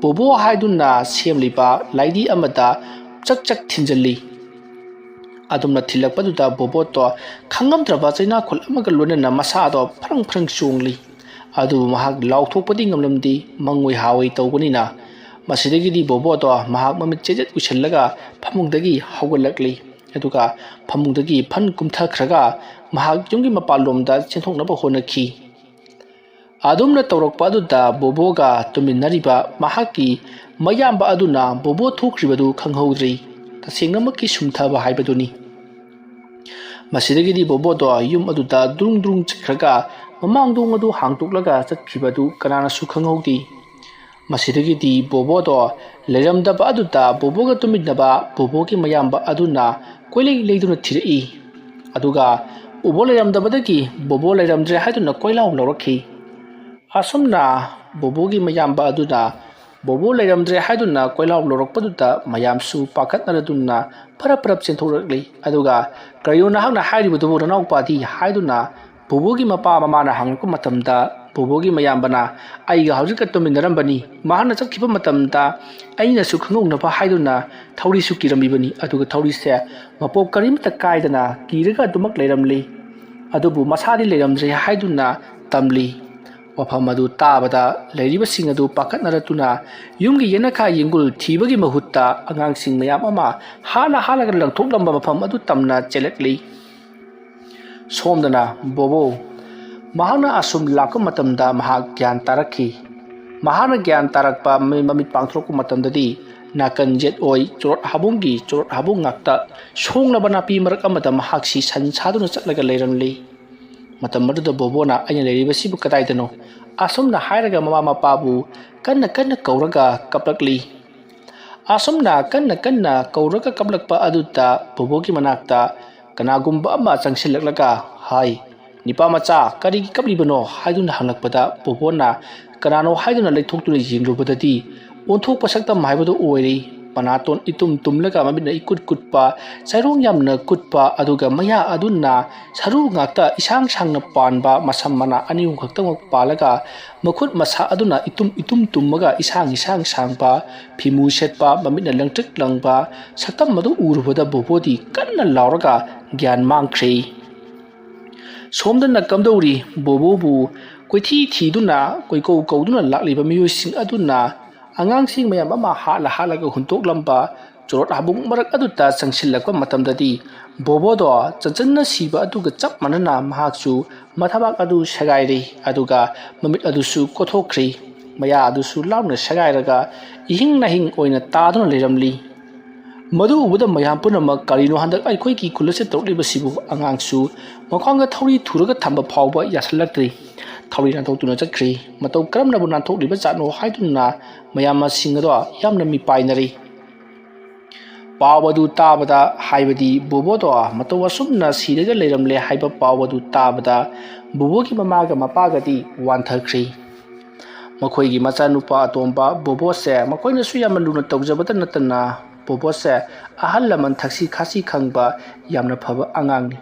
ꯕꯣꯕꯣ ꯍꯥꯏꯗꯨꯅ ꯁꯦꯝꯂꯤꯕ ꯂꯥꯏꯙꯤ ꯑꯃꯗ ꯆꯛ ꯆꯛ ꯊꯤꯟꯖꯜꯂꯤ꯫ ꯑꯗꯨꯝꯅ ꯊꯤꯜꯂꯛꯄꯗꯨꯗ ꯕꯣꯕꯣꯇꯣ ꯈꯪꯉꯝꯗ꯭ꯔꯕ ꯆꯩꯅꯥꯈꯣꯜ ꯑꯃꯒ ꯂꯣꯏꯅꯅ ꯃꯁꯥꯗꯣ ꯐ꯭ꯔꯪ ꯐ꯭ꯔꯪ ꯆꯣꯡꯂꯤ꯫ ꯑꯗꯨꯕꯨ ꯃꯍꯥꯛ ꯂꯥꯎꯊꯣꯛꯄꯗꯤ ꯉꯝꯂꯝꯗꯦ, ꯃꯪꯑꯣꯏ ꯍꯥꯑꯣꯏ ꯇꯧꯕꯅꯤꯅ꯫ ꯃꯁꯤꯗꯒꯤꯗꯤ ꯕꯣꯕꯣꯇꯣ ꯃꯍꯥꯛ ꯃꯃꯤꯠ ꯆꯦꯖꯦꯠ ꯎꯏꯁꯜꯂꯒ ꯐꯃꯨꯡꯗꯒꯤ ꯍꯧꯒꯠꯂꯛꯂꯤ꯫ ꯑꯗꯨꯒ ꯐꯃꯨꯡꯗꯒꯤ ꯐꯟ ꯀꯨꯝꯊꯈ꯭ꯔꯒ ꯃꯍꯥꯛ ꯌꯨꯝꯒꯤ ꯃꯄꯥꯟꯂꯣꯝꯗ ꯆꯦꯟꯊꯣꯛꯅꯕ ꯍꯣꯠꯅꯈꯤ꯫ ꯑꯗꯨꯝꯅ ꯇꯧꯔꯛꯄ ꯑꯗꯨꯗ ꯕꯣꯕꯣꯒ ꯇꯨꯃꯤꯟꯅꯔꯤꯕ ꯃꯍꯥꯛꯀꯤ ꯃꯌꯥꯝꯕ ꯑꯗꯨꯅ ꯕꯣꯕꯣ ꯊꯣꯛꯈ꯭ꯔꯤꯕꯗꯨ ꯈꯪꯍꯧꯗ꯭ꯔꯤ꯫ ꯇꯁꯦꯡꯅꯃꯛꯀꯤ ꯁꯨꯝꯊꯕ ꯍꯥꯏꯕꯗꯨꯅꯤ꯫ ꯃꯁꯤꯗꯒꯤꯗꯤ ꯕꯣꯕꯣꯗꯣ ꯌꯨꯝ ꯑꯗꯨꯗ ꯗ꯭ꯔꯨꯡ ꯗ꯭ꯔꯨꯡ ꯆꯠꯈ꯭ꯔꯒ ꯃꯃꯥꯡꯗꯣꯡ ꯑꯗꯨ ꯍꯥꯡꯗꯣꯛꯂꯒ ꯆꯠꯈꯤꯕꯗꯨ ꯀꯅꯥꯅꯁꯨ ꯈꯪꯍꯧꯗꯦ꯫ ꯃꯁꯤꯗꯒꯤꯗꯤ ꯕꯣꯕꯣꯗꯣ ꯂꯩꯔꯝꯗꯕ ꯑꯗꯨꯗ ꯕꯣꯕꯣꯒ ꯇꯨꯃꯤꯟꯅꯕ ꯕꯣꯕꯣꯒꯤ ꯃꯌꯥꯝꯕ ꯑꯗꯨꯅ ꯀꯣꯏꯂꯩ ꯂꯩꯗꯨꯅ ꯊꯤꯔꯛꯏ꯫ ꯑꯗꯨꯒ ꯕꯣꯕꯣ ꯂꯩꯔꯝꯗꯕꯗꯒꯤ ꯕꯣꯕꯣ ꯂꯩꯔꯝꯗ꯭ꯔꯦ ꯍꯥꯏꯗꯨꯅ ꯀꯣꯏꯂꯥꯎ ꯂꯧꯔꯛꯈꯤ꯫ ꯑꯁꯨꯝꯅ ꯕꯣꯕꯣꯒꯤ ꯃꯌꯥꯝꯕ ꯑꯗꯨꯅ ꯕꯣꯕꯣ ꯂꯩꯔꯝꯗ꯭ꯔꯦ ꯍꯥꯏꯗꯨꯅ ꯀꯣꯏꯂꯥꯎ ꯂꯧꯔꯛꯄꯗꯨꯗ ꯃꯌꯥꯝꯁꯨ ꯄꯥꯈꯠꯅꯔꯗꯨꯅ ꯐꯔꯞ ꯐꯔꯞ ꯆꯦꯟꯊꯣꯛꯂꯛꯂꯤ꯫ ꯑꯗꯨꯒ "ꯀꯔꯤꯅꯣ ꯅꯍꯥꯛꯅ ꯍꯥꯏꯔꯤꯕꯗꯨꯕꯨ, ꯅꯅꯥꯎꯄꯥꯗꯤ?" ꯍꯥꯏꯗꯨꯅ ꯕꯣꯕꯣꯒꯤ ꯃꯄꯥ ꯃꯃꯥꯅ ꯍꯪꯂꯛꯄ ꯃꯇꯝꯗ, ꯕꯣꯕꯣꯒꯤ ꯃꯌꯥꯝꯕꯅ "ꯑꯩꯒ ꯍꯧꯖꯤꯛꯇ ꯇꯨꯃꯤꯟꯅꯔꯝꯕꯅꯤ꯫ ꯃꯍꯥꯛꯅ ꯆꯠꯈꯤꯕ ꯃꯇꯝꯗ ꯑꯩꯅꯁꯨ ꯈꯪꯍꯧꯅꯕ ꯍꯥꯏꯗꯨꯅ ꯊꯧꯔꯤꯁꯨ ꯀꯤꯔꯝꯃꯤꯕꯅꯤ꯫ ꯑꯗꯨꯒ ꯊꯧꯔꯤꯁꯦ ꯃꯄꯣꯞ ꯀꯔꯤꯝꯇ ꯀꯥꯏꯗꯅ ꯀꯤꯔꯒ ꯑꯗꯨꯃꯛ ꯂꯩꯔꯝꯂꯤ꯫ ꯑꯗꯨꯕꯨ ꯃꯁꯥꯗꯤ ꯂꯩꯔꯝꯗ꯭ꯔꯦ" ꯍꯥꯏꯗꯨꯅ ꯇꯝꯂꯤ꯫ ꯋꯥꯐꯝ ꯑꯗꯨ ꯇꯥꯕꯗ ꯂꯩꯔꯤꯕꯁꯤꯡ ꯑꯗꯨ ꯄꯥꯈꯠꯅꯔꯛꯇꯨꯅ ꯌꯨꯝꯒꯤ ꯌꯦꯅꯈꯥ ꯌꯦꯡꯒꯨꯜ ꯊꯤꯕꯒꯤ ꯃꯍꯨꯠꯇ ꯑꯉꯥꯡꯁꯤꯡ ꯃꯌꯥꯝ ꯑꯃ ꯍꯥꯠꯂ ꯍꯥꯠꯂꯒ ꯂꯪꯊꯣꯛꯂꯝꯕ ꯃꯐꯝ ꯑꯗꯨ ꯇꯝꯅ ꯆꯦꯜꯂꯛꯂꯤ꯫ ꯁꯣꯝꯗꯅ ꯕꯣꯕꯣ꯫ ꯃꯍꯥꯛꯅ ꯑꯁꯨꯝ ꯂꯥꯛꯄ ꯃꯇꯝꯗ ꯃꯍꯥꯛ ꯒ꯭ꯌꯥꯟ ꯇꯥꯔꯛꯈꯤ꯫ ꯃꯍꯥꯛꯅ ꯒ꯭ꯌꯥꯟ ꯇꯥꯔꯛꯄ, ꯃꯃꯤ-, ꯃꯃꯤꯠ ꯄꯥꯡꯊꯣꯔꯛꯄ ꯃꯇꯝꯗꯗꯤ ꯅꯥꯀꯟ ꯌꯦꯠ ꯑꯣꯏ ꯆꯣꯔꯣꯠ ꯍꯥꯕꯨꯡꯒꯤ ꯆꯣꯔꯣꯠ ꯍꯥꯕꯨꯡ ꯉꯥꯛꯇ ꯁꯣꯡꯂꯕ ꯅꯥꯄꯤ ꯃꯔꯛ ꯑꯃꯗ ꯃꯍꯥꯛꯁꯤ ꯁꯟ ꯁꯥꯗꯨꯅ ꯆꯠꯂꯒ ꯂꯩꯔꯝꯂꯤ꯫ ꯃꯇꯝ ꯑꯗꯨꯗ ꯕꯣꯕꯣꯅ "ꯑꯩꯅ ꯂꯩꯔꯤꯕꯁꯤꯕꯨ ꯀꯗꯥꯏꯗꯅꯣ?" ꯑꯁꯨꯝꯅ ꯍꯥꯏꯔꯒ ꯃꯃꯥ ꯃꯄꯥꯕꯨ ꯀꯟꯅ ꯀꯟꯅ ꯀꯧꯔꯒ ꯀꯞꯂꯛꯂꯤ꯫ ꯑꯁꯨꯝꯅ ꯀꯟꯅ ꯀꯟꯅ ꯀꯧꯔꯒ ꯀꯞꯂꯛꯄ ꯑꯗꯨꯗ ꯕꯣꯕꯣꯒꯤ ꯃꯅꯥꯛꯇ ꯀꯅꯥꯒꯨꯝꯕ ꯑꯃ ꯆꯪꯁꯤꯜꯂꯛꯂꯒ ꯍꯥꯏ, "ꯅꯤꯄꯥ ꯃꯆꯥ, ꯀꯔꯤꯒꯤ ꯀꯞꯂꯤꯕꯅꯣ?" ꯍꯥꯏꯗꯨꯅ ꯍꯪꯂꯛꯄꯗ ꯕꯣꯕꯣꯅ ꯀꯅꯥꯅꯣ ꯍꯥꯏꯗꯨꯅ ꯂꯩꯊꯣꯛꯇꯨꯅ ꯌꯦꯡꯂꯨꯕꯗꯗꯤ ꯑꯣꯟꯊꯣꯛꯄ ꯁꯛꯇꯝ ꯍꯥꯏꯕꯗꯨ ꯑꯣꯏꯔꯦ꯫ ꯃꯅꯥꯇꯣꯟ ꯏꯇꯨꯝ ꯇꯨꯝꯂꯒ ꯃꯃꯤꯠꯅ ꯏꯀꯨꯠ ꯀꯨꯠꯄ, ꯆꯩꯔꯣꯡ ꯌꯥꯝꯅ ꯀꯨꯠꯄ, ꯑꯗꯨꯒ ꯃꯌꯥ ꯑꯗꯨꯅ ꯁꯔꯨ ꯉꯥꯛꯇ ꯏꯁꯥꯡ ꯁꯥꯡꯅ ꯄꯥꯟꯕ, ꯃꯁꯝ ꯃꯅꯥ ꯑꯅꯤ ꯑꯍꯨꯝ ꯈꯛꯇꯃꯛ ꯄꯥꯜꯂꯒ ꯃꯈꯨꯠ ꯃꯁꯥ ꯑꯗꯨꯅ ꯏꯇꯨꯝ ꯏꯇꯨꯝ ꯇꯨꯝꯃꯒ ꯏꯁꯥꯡ ꯏꯁꯥꯡ ꯁꯥꯡꯕ, ꯐꯤꯃꯨ ꯁꯦꯠꯄ, ꯃꯃꯤꯠꯅ ꯂꯪꯇ꯭ꯔꯤꯛ ꯂꯪꯕ ꯁꯛꯇꯝ ꯑꯗꯨ ꯎꯔꯨꯕꯗ ꯕꯣꯕꯣꯗꯤ ꯀꯟꯅ ꯂꯥꯎꯔꯒ ꯒ꯭ꯌꯥꯟ ꯃꯥꯡꯈ꯭ꯔꯦ꯫ ꯁꯣꯝꯗꯅ ꯀꯝꯗꯧꯔꯤ? ꯕꯣꯕꯣꯕꯨ ꯀꯣꯏꯊꯤ ꯊꯤꯗꯨꯅ, ꯀꯣꯏꯀꯧ ꯀꯧꯗꯨꯅ ꯂꯥꯛꯂꯤꯕ ꯃꯤꯑꯣꯏꯁꯤꯡ ꯑꯗꯨꯅ ꯑꯉꯥꯡꯁꯤꯡ ꯃꯌꯥꯝ ꯑꯃ ꯍꯥꯠꯂ ꯍꯥꯠꯂꯒ ꯍꯨꯟꯇꯣꯛꯂꯝꯕ ꯆꯣꯔꯣꯠ ꯍꯥꯕꯨꯡ ꯃꯔꯛ ꯑꯗꯨꯗ ꯆꯪꯁꯤꯜꯂꯛꯄ ꯃꯇꯝꯗꯗꯤ, ꯕꯣꯕꯣꯗꯣ ꯆꯟꯆꯟꯅ ꯁꯤꯕ ꯑꯗꯨꯒ ꯆꯞ ꯃꯥꯟꯅꯅ ꯃꯍꯥꯛꯁꯨ ꯃꯊꯕꯥꯛ ꯑꯗꯨ ꯁꯦꯒꯥꯏꯔꯦ, ꯑꯗꯨꯒ ꯃꯃꯤꯠ ꯑꯗꯨꯁꯨ ꯀꯣꯊꯣꯛꯈ꯭ꯔꯦ꯫ ꯃꯌꯥ ꯑꯗꯨꯁꯨ ꯂꯥꯎꯅ ꯁꯦꯒꯥꯏꯔꯒ ꯏꯍꯤꯡ ꯅꯥꯍꯤꯡ ꯑꯣꯏꯅ ꯇꯥꯗꯨꯅ ꯂꯩꯔꯝꯂꯤ꯫ ꯃꯗꯨ ꯎꯕꯗ ꯃꯌꯥꯝ ꯄꯨꯝꯅꯃꯛ, "ꯀꯔꯤꯅꯣ ꯍꯟꯗꯛ ꯑꯩꯈꯣꯏꯒꯤ ꯈꯨꯜ ꯑꯁꯤꯗ ꯇꯧꯔꯛꯂꯤꯕꯁꯤꯕꯨ?" ꯑꯉꯥꯡꯁꯨ ꯃꯈ꯭ꯋꯥꯡꯗ ꯊꯧꯔꯤ ꯊꯨꯔꯒ ꯊꯝꯕ ꯐꯥꯎꯕ ꯌꯥꯁꯤꯜꯂꯛꯇ꯭ꯔꯦ꯫ ꯊꯧꯔꯤ ꯅꯥꯟꯊꯣꯛꯇꯨꯅ ꯆꯠꯈ꯭ꯔꯤ꯫ ꯃꯇꯧ ꯀꯔꯝꯅꯕꯨ ꯅꯥꯟꯊꯣꯛꯂꯤꯕ ꯖꯥꯠꯅꯣ ꯍꯥꯏꯗꯨꯅ ꯃꯌꯥꯝꯁꯤꯡ ꯑꯗꯣ ꯌꯥꯝꯅ ꯃꯤꯄꯥꯏꯅꯔꯤ꯫ ꯄꯥꯎ ꯑꯗꯨ ꯇꯥꯕꯗ, ꯍꯥꯏꯕꯗꯤ ꯕꯣꯕꯣꯗꯣ ꯃꯇꯧ ꯑꯁꯨꯝꯅ ꯁꯤꯔꯒ ꯂꯩꯔꯝꯂꯦ ꯍꯥꯏꯕ ꯄꯥꯎ ꯑꯗꯨ ꯇꯥꯕꯗ, ꯕꯣꯕꯣꯒꯤ ꯃꯃꯥꯒ ꯃꯄꯥꯒꯗꯤ ꯋꯥꯟꯊꯈ꯭ꯔꯤ꯫ ꯃꯈꯣꯏꯒꯤ ꯃꯆꯥꯅꯨꯄꯥ ꯑꯇꯣꯝꯕ ꯕꯣꯕꯣꯁꯦ ꯃꯈꯣꯏꯅꯁꯨ ꯌꯥꯝꯅ ꯂꯨꯅ ꯇꯧꯖꯕꯇ ꯅꯠꯇꯅ, ꯕꯣꯕꯣꯁꯦ ꯑꯍꯜ ꯂꯃꯟ ꯊꯛꯁꯤ ꯈꯥꯁꯤ ꯈꯪꯕ ꯌꯥꯝꯅ ꯐꯕ ꯑꯉꯥꯡꯅꯤ꯫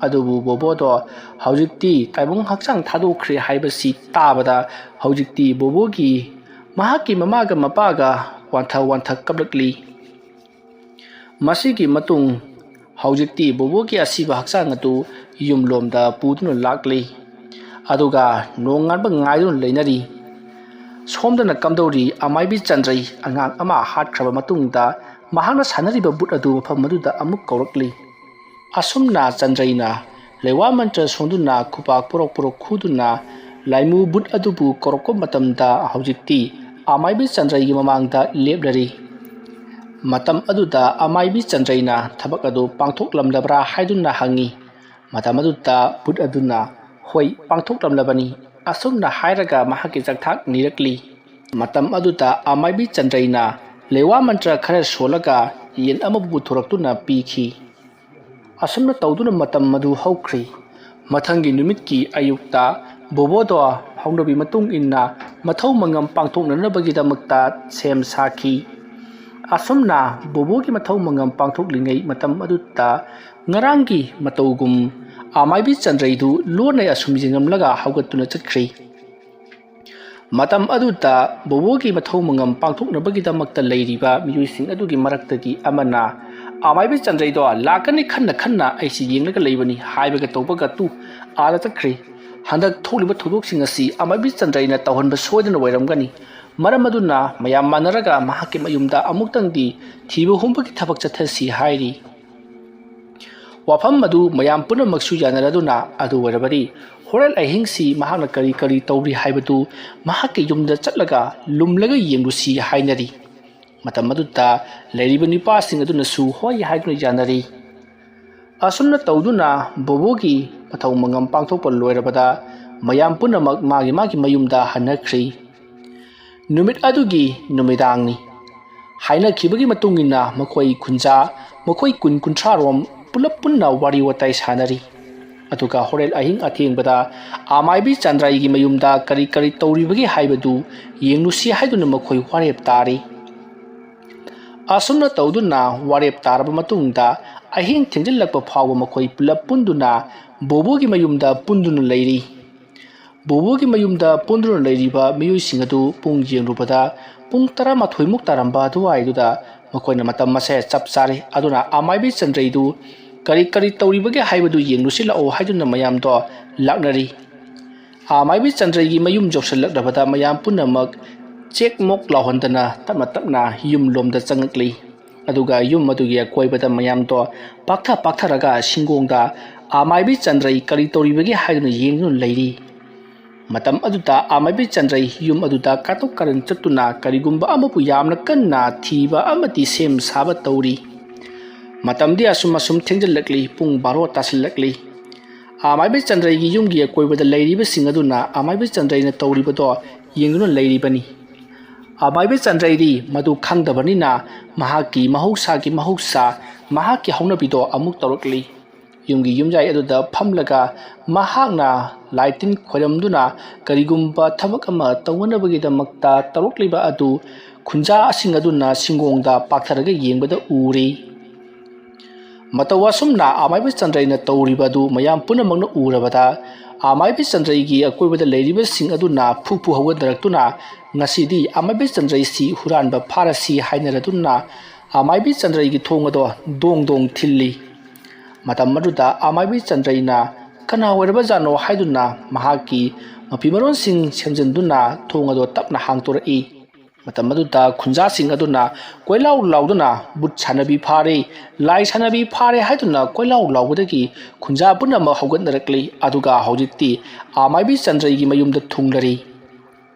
ꯑꯗꯨꯕꯨ ꯕꯣꯕꯣꯗꯣ ꯍꯧꯖꯤꯛꯇꯤ ꯇꯥꯏꯕꯪ ꯍꯛꯆꯥꯡ ꯊꯥꯗꯣꯛꯈ꯭ꯔꯦ ꯍꯥꯏꯕꯁꯤ ꯇꯥꯕꯗ, ꯍꯧꯖꯤꯛꯇꯤ ꯕꯣꯕꯣꯒꯤ, ꯃꯍꯥꯛꯀꯤ ꯃꯃꯥꯒ ꯃꯄꯥꯒ ꯋꯥꯟꯊ ꯋꯥꯟꯊ ꯀꯞꯂꯛꯂꯤ꯫ ꯃꯁꯤꯒꯤ ꯃꯇꯨꯡ ꯍꯧꯖꯤꯛꯇꯤ ꯕꯣꯕꯣꯒꯤ ꯑꯁꯤꯕ ꯍꯛꯆꯥꯡ ꯑꯗꯨ ꯌꯨꯝꯂꯣꯝꯗ ꯄꯨꯗꯨꯅ ꯂꯥꯛꯂꯤ꯫ ꯑꯗꯨꯒ ꯅꯣꯡꯉꯥꯟꯕ ꯉꯥꯏꯗꯨꯅ ꯂꯩꯅꯔꯤ꯫ ꯁꯣꯝꯗꯅ ꯀꯝꯗꯧꯔꯤ? ꯑꯃꯥꯏꯕꯤ ꯆꯟꯗ꯭ꯔꯩ ꯑꯉꯥꯡ ꯑꯃ ꯍꯥꯠꯈ꯭ꯔꯕ ꯃꯇꯨꯡꯗ, ꯃꯍꯥꯛꯅ ꯁꯥꯟꯅꯔꯤꯕ ꯕꯨꯠ ꯑꯗꯨ ꯃꯐꯝ ꯑꯗꯨꯗ ꯑꯃꯨꯛ ꯀꯧꯔꯛꯂꯤ꯫ ꯑꯁꯨꯝꯅ ꯆꯟꯗ꯭ꯔꯩꯅ ꯂꯩꯋꯥ ꯃꯟꯇ꯭ꯔ ꯁꯣꯟꯗꯨꯅ ꯈꯨꯄꯥꯛ ꯄꯣꯔꯣꯛ ꯄꯣꯔꯣꯛ ꯈꯨꯗꯨꯅ ꯂꯥꯏꯃꯨ ꯕꯨꯠ ꯑꯗꯨꯕꯨ ꯀꯧꯔꯛꯄ ꯃꯇꯝꯗ, ꯍꯧꯖꯤꯛꯇꯤ ꯑꯃꯥꯏꯕꯤ ꯆꯟꯗ꯭ꯔꯩꯒꯤ ꯃꯃꯥꯡꯗ ꯂꯦꯞꯂꯔꯤ꯫ ꯃꯇꯝ ꯑꯗꯨꯗ ꯑꯃꯥꯏꯕꯤ ꯆꯟꯗ꯭ꯔꯩꯅ ꯊꯕꯛ ꯑꯗꯨ ꯄꯥꯡꯊꯣꯛꯂꯝꯂꯕ꯭ꯔꯥ ꯍꯥꯏꯗꯨꯅ ꯍꯪꯉꯤ꯫ ꯃꯇꯝ ꯑꯗꯨꯗ ꯕꯨꯠ ꯑꯗꯨꯅ, "ꯍꯣꯏ, ꯄꯥꯡꯊꯣꯛꯂꯝꯂꯕꯅꯤ," ꯑꯁꯨꯝꯅ ꯍꯥꯏꯔꯒ ꯃꯍꯥꯛꯀꯤ ꯆꯥꯛꯊꯥꯛ ꯅꯤꯔꯛꯂꯤ꯫ ꯃꯇꯝ ꯑꯗꯨꯗ ꯑꯃꯥꯏꯕꯤ ꯆꯟꯗ꯭ꯔꯩꯅ ꯂꯩꯋꯥ ꯃꯟꯇ꯭ꯔ ꯈꯔ ꯁꯣꯜꯂꯒ ꯌꯦꯟ ꯑꯃꯕꯨ ꯄꯨꯊꯣꯔꯛꯇꯨꯅ ꯄꯤꯈꯤ꯫ ꯑꯁꯨꯝꯅ ꯇꯧꯗꯨꯅ ꯃꯇꯝ ꯑꯗꯨ ꯍꯧꯈ꯭ꯔꯤ꯫ ꯃꯊꯪꯒꯤ ꯅꯨꯃꯤꯠꯀꯤ ꯑꯌꯨꯛꯇ ꯕꯣꯕꯣꯗꯣ ꯍꯧꯅꯕꯤ ꯃꯇꯨꯡ ꯏꯟꯅ ꯃꯊꯧ ꯃꯉꯝ ꯄꯥꯡꯊꯣꯛꯅꯅꯕꯒꯤꯗꯃꯛꯇ ꯁꯦꯝ ꯁꯥꯈꯤ꯫ ꯑꯁꯨꯝꯅ ꯕꯣꯕꯣꯒꯤ ꯃꯊꯧ ꯃꯉꯝ ꯄꯥꯡꯊꯣꯛꯂꯤꯉꯩ ꯃꯇꯝ ꯑꯗꯨꯗ ꯉꯔꯥꯡꯒꯤ ꯃꯇꯧꯒꯨꯝ ꯑꯃꯥꯏꯕꯤ ꯆꯟꯗ꯭ꯔꯩꯗꯨ ꯂꯣꯟꯅ ꯑꯁꯨꯝ ꯌꯦꯡꯂꯝꯂꯒ ꯍꯧꯒꯠꯇꯨꯅ ꯆꯠꯈ꯭ꯔꯤ꯫ ꯃꯇꯝ ꯑꯗꯨꯗ ꯕꯣꯕꯣꯒꯤ ꯃꯊꯧ ꯃꯉꯝ ꯄꯥꯡꯊꯣꯛꯅꯕꯒꯤꯗꯃꯛꯇ ꯂꯩꯔꯤꯕ ꯃꯤꯑꯣꯏꯁꯤꯡ ꯑꯗꯨꯒꯤ ꯃꯔꯛꯇꯒꯤ ꯑꯃꯅ, "ꯑꯃꯥꯏꯕꯤ ꯆꯟꯗ꯭ꯔꯩꯗꯣ ꯂꯥꯛꯀꯅꯤ ꯈꯟꯅ ꯈꯟꯅ ꯑꯩꯁꯤ ꯌꯦꯡꯂꯒ ꯂꯩꯕꯅꯤ" ꯍꯥꯏꯕꯒ ꯇꯧꯕꯒ ꯇꯨ ꯑꯥꯗ ꯆꯠꯈ꯭ꯔꯦ꯫ ꯍꯟꯗꯛ ꯊꯣꯛꯂꯤꯕ ꯊꯧꯗꯣꯛꯁꯤꯡ ꯑꯁꯤ ꯑꯃꯥꯏꯕꯤ ꯆꯟꯗ꯭ꯔꯩꯅ ꯇꯧꯍꯟꯕ ꯁꯣꯏꯗꯅ ꯑꯣꯏꯔꯝꯒꯅꯤ꯫ ꯃꯔꯝ ꯑꯗꯨꯅ ꯃꯌꯥꯝ ꯃꯥꯟꯅꯔꯒ ꯃꯍꯥꯛꯀꯤ ꯃꯌꯨꯝꯗ ꯑꯃꯨꯛꯇꯪꯗꯤ ꯊꯤꯕ ꯍꯨꯝꯕꯒꯤ ꯊꯕꯛ ꯆꯠꯊꯁꯤ ꯍꯥꯏꯔꯤ꯫ ꯋꯥꯐꯝ ꯑꯗꯨ ꯃꯌꯥꯝ ꯄꯨꯝꯅꯃꯛꯁꯨ ꯌꯥꯅꯔꯗꯨꯅ, ꯑꯗꯨ ꯑꯣꯏꯔꯕꯗꯤ ꯍꯣꯔꯦꯟ ꯑꯍꯤꯡꯁꯤ ꯃꯍꯥꯛꯅ ꯀꯔꯤ ꯀꯔꯤ ꯇꯧꯔꯤ ꯍꯥꯏꯕꯗꯨ ꯃꯍꯥꯛꯀꯤ ꯌꯨꯝꯗ ꯆꯠꯂꯒ ꯂꯨꯝꯂꯒ ꯌꯦꯡꯂꯨꯁꯤ ꯍꯥꯏꯅꯔꯤ꯫ ꯃꯇꯝ ꯑꯗꯨꯗ ꯂꯩꯔꯤꯕ ꯅꯨꯄꯥꯁꯤꯡ ꯑꯗꯨꯅꯁꯨ ꯍꯣꯏ ꯍꯥꯏꯗꯨꯅ ꯌꯥꯅꯔꯤ꯫ ꯑꯁꯨꯝꯅ ꯇꯧꯗꯨꯅ ꯕꯣꯕꯣꯒꯤ ꯃꯊꯧ ꯃꯉꯝ ꯄꯥꯡꯊꯣꯛꯄ ꯂꯣꯏꯔꯕꯗ, ꯃꯌꯥꯝ ꯄꯨꯝꯅꯃꯛ ꯃꯥꯒꯤ ꯃꯥꯒꯤ ꯃꯌꯨꯝꯗ ꯍꯟꯅꯈ꯭ꯔꯤ꯫ ꯅꯨꯃꯤꯠ ꯑꯗꯨꯒꯤ ꯅꯨꯃꯤꯗꯥꯡꯅꯤ꯫ ꯍꯥꯏꯅꯈꯤꯕꯒꯤ ꯃꯇꯨꯡ ꯏꯟꯅ ꯃꯈꯣꯏ ꯈꯨꯟꯖꯥ, ꯃꯈꯣꯏ ꯀꯨꯟ ꯀꯨꯟꯊ꯭ꯔꯥ ꯔꯣꯝ ꯄꯨꯂꯞ ꯄꯨꯟꯅ ꯋꯥꯔꯤ ꯋꯥꯇꯥꯏ ꯁꯥꯟꯅꯔꯤ꯫ ꯑꯗꯨꯒ ꯍꯣꯔꯦꯟ ꯑꯍꯤꯡ ꯑꯊꯦꯡꯕꯗ ꯑꯃꯥꯏꯕꯤ ꯆꯟꯗ꯭ꯔꯩꯒꯤ ꯃꯌꯨꯝꯗ ꯀꯔꯤ ꯀꯔꯤ ꯇꯧꯔꯤꯕꯒꯦ ꯍꯥꯏꯕꯗꯨ ꯌꯦꯡꯂꯨꯁꯤ ꯍꯥꯏꯗꯨꯅ ꯃꯈꯣꯏ ꯋꯥꯔꯦꯞ ꯇꯥꯔꯤ꯫ ꯑꯁꯨꯝꯅ ꯇꯧꯗꯨꯅ ꯋꯥꯔꯦꯞ ꯇꯥꯔꯕ ꯃꯇꯨꯡꯗ ꯑꯍꯤꯡ ꯊꯦꯡꯖꯤꯜꯂꯛꯄ ꯐꯥꯎꯕ ꯃꯈꯣꯏ ꯄꯨꯂꯞ ꯄꯨꯟꯗꯨꯅ ꯕꯣꯕꯣꯒꯤ ꯃꯌꯨꯝꯗ ꯄꯨꯟꯗꯨꯅ ꯂꯩꯔꯤ꯫ ꯕꯣꯕꯣꯒꯤ ꯃꯌꯨꯝꯗ ꯄꯨꯟꯗꯨꯅ ꯂꯩꯔꯤꯕ ꯃꯤꯑꯣꯏꯁꯤꯡ ꯑꯗꯨ ꯄꯨꯡ ꯌꯦꯡꯂꯨꯕꯗ ꯄꯨꯡ ꯇꯔꯥꯃꯥꯊꯣꯏꯃꯨꯛ ꯇꯥꯔꯝꯕ ꯑꯗꯨꯋꯥꯏꯗꯨꯗ ꯃꯈꯣꯏꯅ ꯃꯇꯝ ꯑꯁꯦ ꯆꯞ ꯆꯥꯔꯦ꯫ ꯑꯗꯨꯅ ꯑꯃꯥꯏꯕꯤ ꯆꯟꯗ꯭ꯔꯩꯗꯨ ꯀꯔꯤ ꯀꯔꯤ ꯇꯧꯔꯤꯕꯒꯦ ꯍꯥꯏꯕꯗꯨ ꯌꯦꯡꯂꯨꯁꯤ ꯂꯥꯛꯑꯣ ꯍꯥꯏꯗꯨꯅ ꯃꯌꯥꯝꯗꯣ ꯂꯥꯛꯅꯔꯤ꯫ ꯑꯃꯥꯏꯕꯤ ꯆꯟꯗ꯭ꯔꯩꯒꯤ ꯃꯌꯨꯝ ꯌꯧꯁꯤꯜꯂꯛꯂꯕꯗ ꯃꯌꯥꯝ ꯄꯨꯝꯅꯃꯛ ꯆꯦꯛ ꯃꯣꯛ ꯂꯥꯎꯍꯟꯗꯅ ꯇꯞꯅ ꯇꯞꯅ ꯌꯨꯝ ꯂꯣꯝꯗ ꯆꯪꯉꯛꯂꯤ꯫ ꯑꯗꯨꯒ ꯌꯨꯝ ꯑꯗꯨꯒꯤ ꯑꯀꯣꯏꯕꯗ ꯃꯌꯥꯝꯗꯣ ꯄꯥꯛꯊ ꯄꯥꯛꯊꯔꯒ ꯁꯤꯡꯒꯣꯡꯗ ꯑꯃꯥꯏꯕꯤ ꯆꯟꯗ꯭ꯔꯩ ꯀꯔꯤ ꯇꯧꯔꯤꯕꯒꯦ ꯍꯥꯏꯗꯨꯅ ꯌꯦꯡꯗꯨꯅ ꯂꯩꯔꯤ꯫ ꯃꯇꯝ ꯑꯗꯨꯗ ꯑꯃꯥꯏꯕꯤ ꯆꯟꯗ꯭ꯔꯩ ꯌꯨꯝ ꯑꯗꯨꯗ ꯀꯥꯇꯨꯛ ꯀꯥꯔꯟ ꯆꯠꯇꯨꯅ ꯀꯔꯤꯒꯨꯝꯕ ꯑꯃꯕꯨ ꯌꯥꯝꯅ ꯀꯟꯅ ꯊꯤꯕ ꯑꯃꯗꯤ ꯁꯦꯝ ꯁꯥꯕ ꯇꯧꯔꯤ꯫ ꯃꯇꯝꯗꯤ ꯑꯁꯨꯝ ꯑꯁꯨꯝ ꯊꯦꯡꯖꯤꯜꯂꯛꯂꯤ, ꯄꯨꯡ ꯕꯥꯔꯣ ꯇꯥꯁꯤꯜꯂꯛꯂꯤ꯫ ꯑꯃꯥꯏꯕꯤ ꯆꯟꯗ꯭ꯔꯩꯒꯤ ꯌꯨꯝꯒꯤ ꯑꯀꯣꯏꯕꯗ ꯂꯩꯔꯤꯕꯁꯤꯡ ꯑꯗꯨꯅ ꯑꯃꯥꯏꯕꯤ ꯆꯟꯗ꯭ꯔꯩꯅ ꯇꯧꯔꯤꯕꯗꯣ ꯌꯦꯡꯗꯨꯅ ꯂꯩꯔꯤꯕꯅꯤ꯫ ꯑꯃꯥꯏꯕꯤ ꯆꯟꯗ꯭ꯔꯩꯗꯤ ꯃꯗꯨ ꯈꯪꯗꯕꯅꯤꯅ ꯃꯍꯥꯛꯀꯤ ꯃꯍꯧꯁꯥꯒꯤ ꯃꯍꯧꯁꯥ, ꯃꯍꯥꯛꯀꯤ ꯍꯧꯅꯕꯤꯗꯣ ꯑꯃꯨꯛ ꯇꯧꯔꯛꯂꯤ꯫ ꯌꯨꯝꯒꯤ ꯌꯨꯝꯌꯥꯏ ꯑꯗꯨꯗ ꯐꯝꯂꯒ ꯃꯍꯥꯛꯅ ꯂꯥꯏ ꯇꯤꯟ ꯈꯣꯏꯔꯝꯗꯨꯅ ꯀꯔꯤꯒꯨꯝꯕ ꯊꯕꯛ ꯑꯃ ꯇꯧꯅꯅꯕꯒꯤꯗꯃꯛꯇ ꯇꯧꯔꯛꯂꯤꯕ ꯑꯗꯨ ꯈꯨꯟꯖꯥꯁꯤꯡ ꯑꯗꯨꯅ ꯁꯤꯡꯒꯣꯡꯗ ꯄꯥꯛꯊꯔꯒ ꯌꯦꯡꯕꯗ ꯎꯔꯤ꯫ ꯃꯇꯧ ꯑꯁꯨꯝꯅ ꯑꯃꯥꯏꯕꯤ ꯆꯟꯗ꯭ꯔꯩꯅ ꯇꯧꯔꯤꯕ ꯑꯗꯨ ꯃꯌꯥꯝ ꯄꯨꯝꯅꯃꯛꯅ ꯎꯔꯕꯗ ꯑꯃꯥꯏꯕꯤ ꯆꯟꯗ꯭ꯔꯩꯒꯤ ꯑꯀꯣꯏꯕꯗ ꯂꯩꯔꯤꯕꯁꯤꯡ ꯑꯗꯨꯅ ꯐꯨ ꯐꯨ ꯍꯧꯒꯠꯅꯔꯛꯇꯨꯅ ꯉꯁꯤꯗꯤ ꯑꯃꯥꯏꯕꯤ ꯆꯟꯗ꯭ꯔꯩꯁꯤ ꯍꯨꯔꯥꯟꯕ ꯐꯥꯔꯁꯤ ꯍꯥꯏꯅꯔꯗꯨꯅ ꯑꯃꯥꯏꯕꯤ ꯆꯟꯗ꯭ꯔꯩꯒꯤ ꯊꯣꯡ ꯑꯗꯣ ꯗꯣꯡ ꯗꯣꯡ ꯊꯤꯜꯂꯤ꯫ ꯃꯇꯝ ꯑꯗꯨꯗ ꯑꯃꯥꯏꯕꯤ ꯆꯟꯗ꯭ꯔꯩꯅ ꯀꯅꯥ ꯑꯣꯏꯔꯕꯖꯥꯠꯅꯣ ꯍꯥꯏꯗꯨꯅ ꯃꯍꯥꯛꯀꯤ ꯃꯐꯤ ꯃꯔꯣꯟꯁꯤꯡ ꯁꯦꯝꯖꯤꯟꯗꯨꯅ ꯊꯣꯡ ꯑꯗꯣ ꯇꯞꯅ ꯍꯥꯡꯗꯣꯔꯛꯏ꯫ ꯃꯇꯝ ꯑꯗꯨꯗ ꯈꯨꯟꯖꯥꯁꯤꯡ ꯑꯗꯨꯅ ꯀꯣꯏꯂꯥꯎ ꯂꯥꯎꯗꯨꯅ ꯚꯨꯠ ꯁꯥꯟꯅꯕꯤ ꯐꯥꯔꯦ, ꯂꯥꯏ ꯁꯥꯟꯅꯕꯤ ꯐꯥꯔꯦ ꯍꯥꯏꯗꯨꯅ ꯀꯣꯏꯂꯥꯎ ꯂꯥꯎꯕꯗꯒꯤ ꯈꯨꯟꯖꯥ ꯄꯨꯝꯅꯃꯛ ꯍꯧꯒꯠꯅꯔꯛꯂꯤ꯫ ꯑꯗꯨꯒ ꯍꯧꯖꯤꯛꯇꯤ ꯑꯃꯥꯏꯕꯤ ꯆꯟꯗ꯭ꯔꯩꯒꯤ ꯃꯌꯨꯝꯗ ꯊꯨꯡꯂꯔꯤ꯫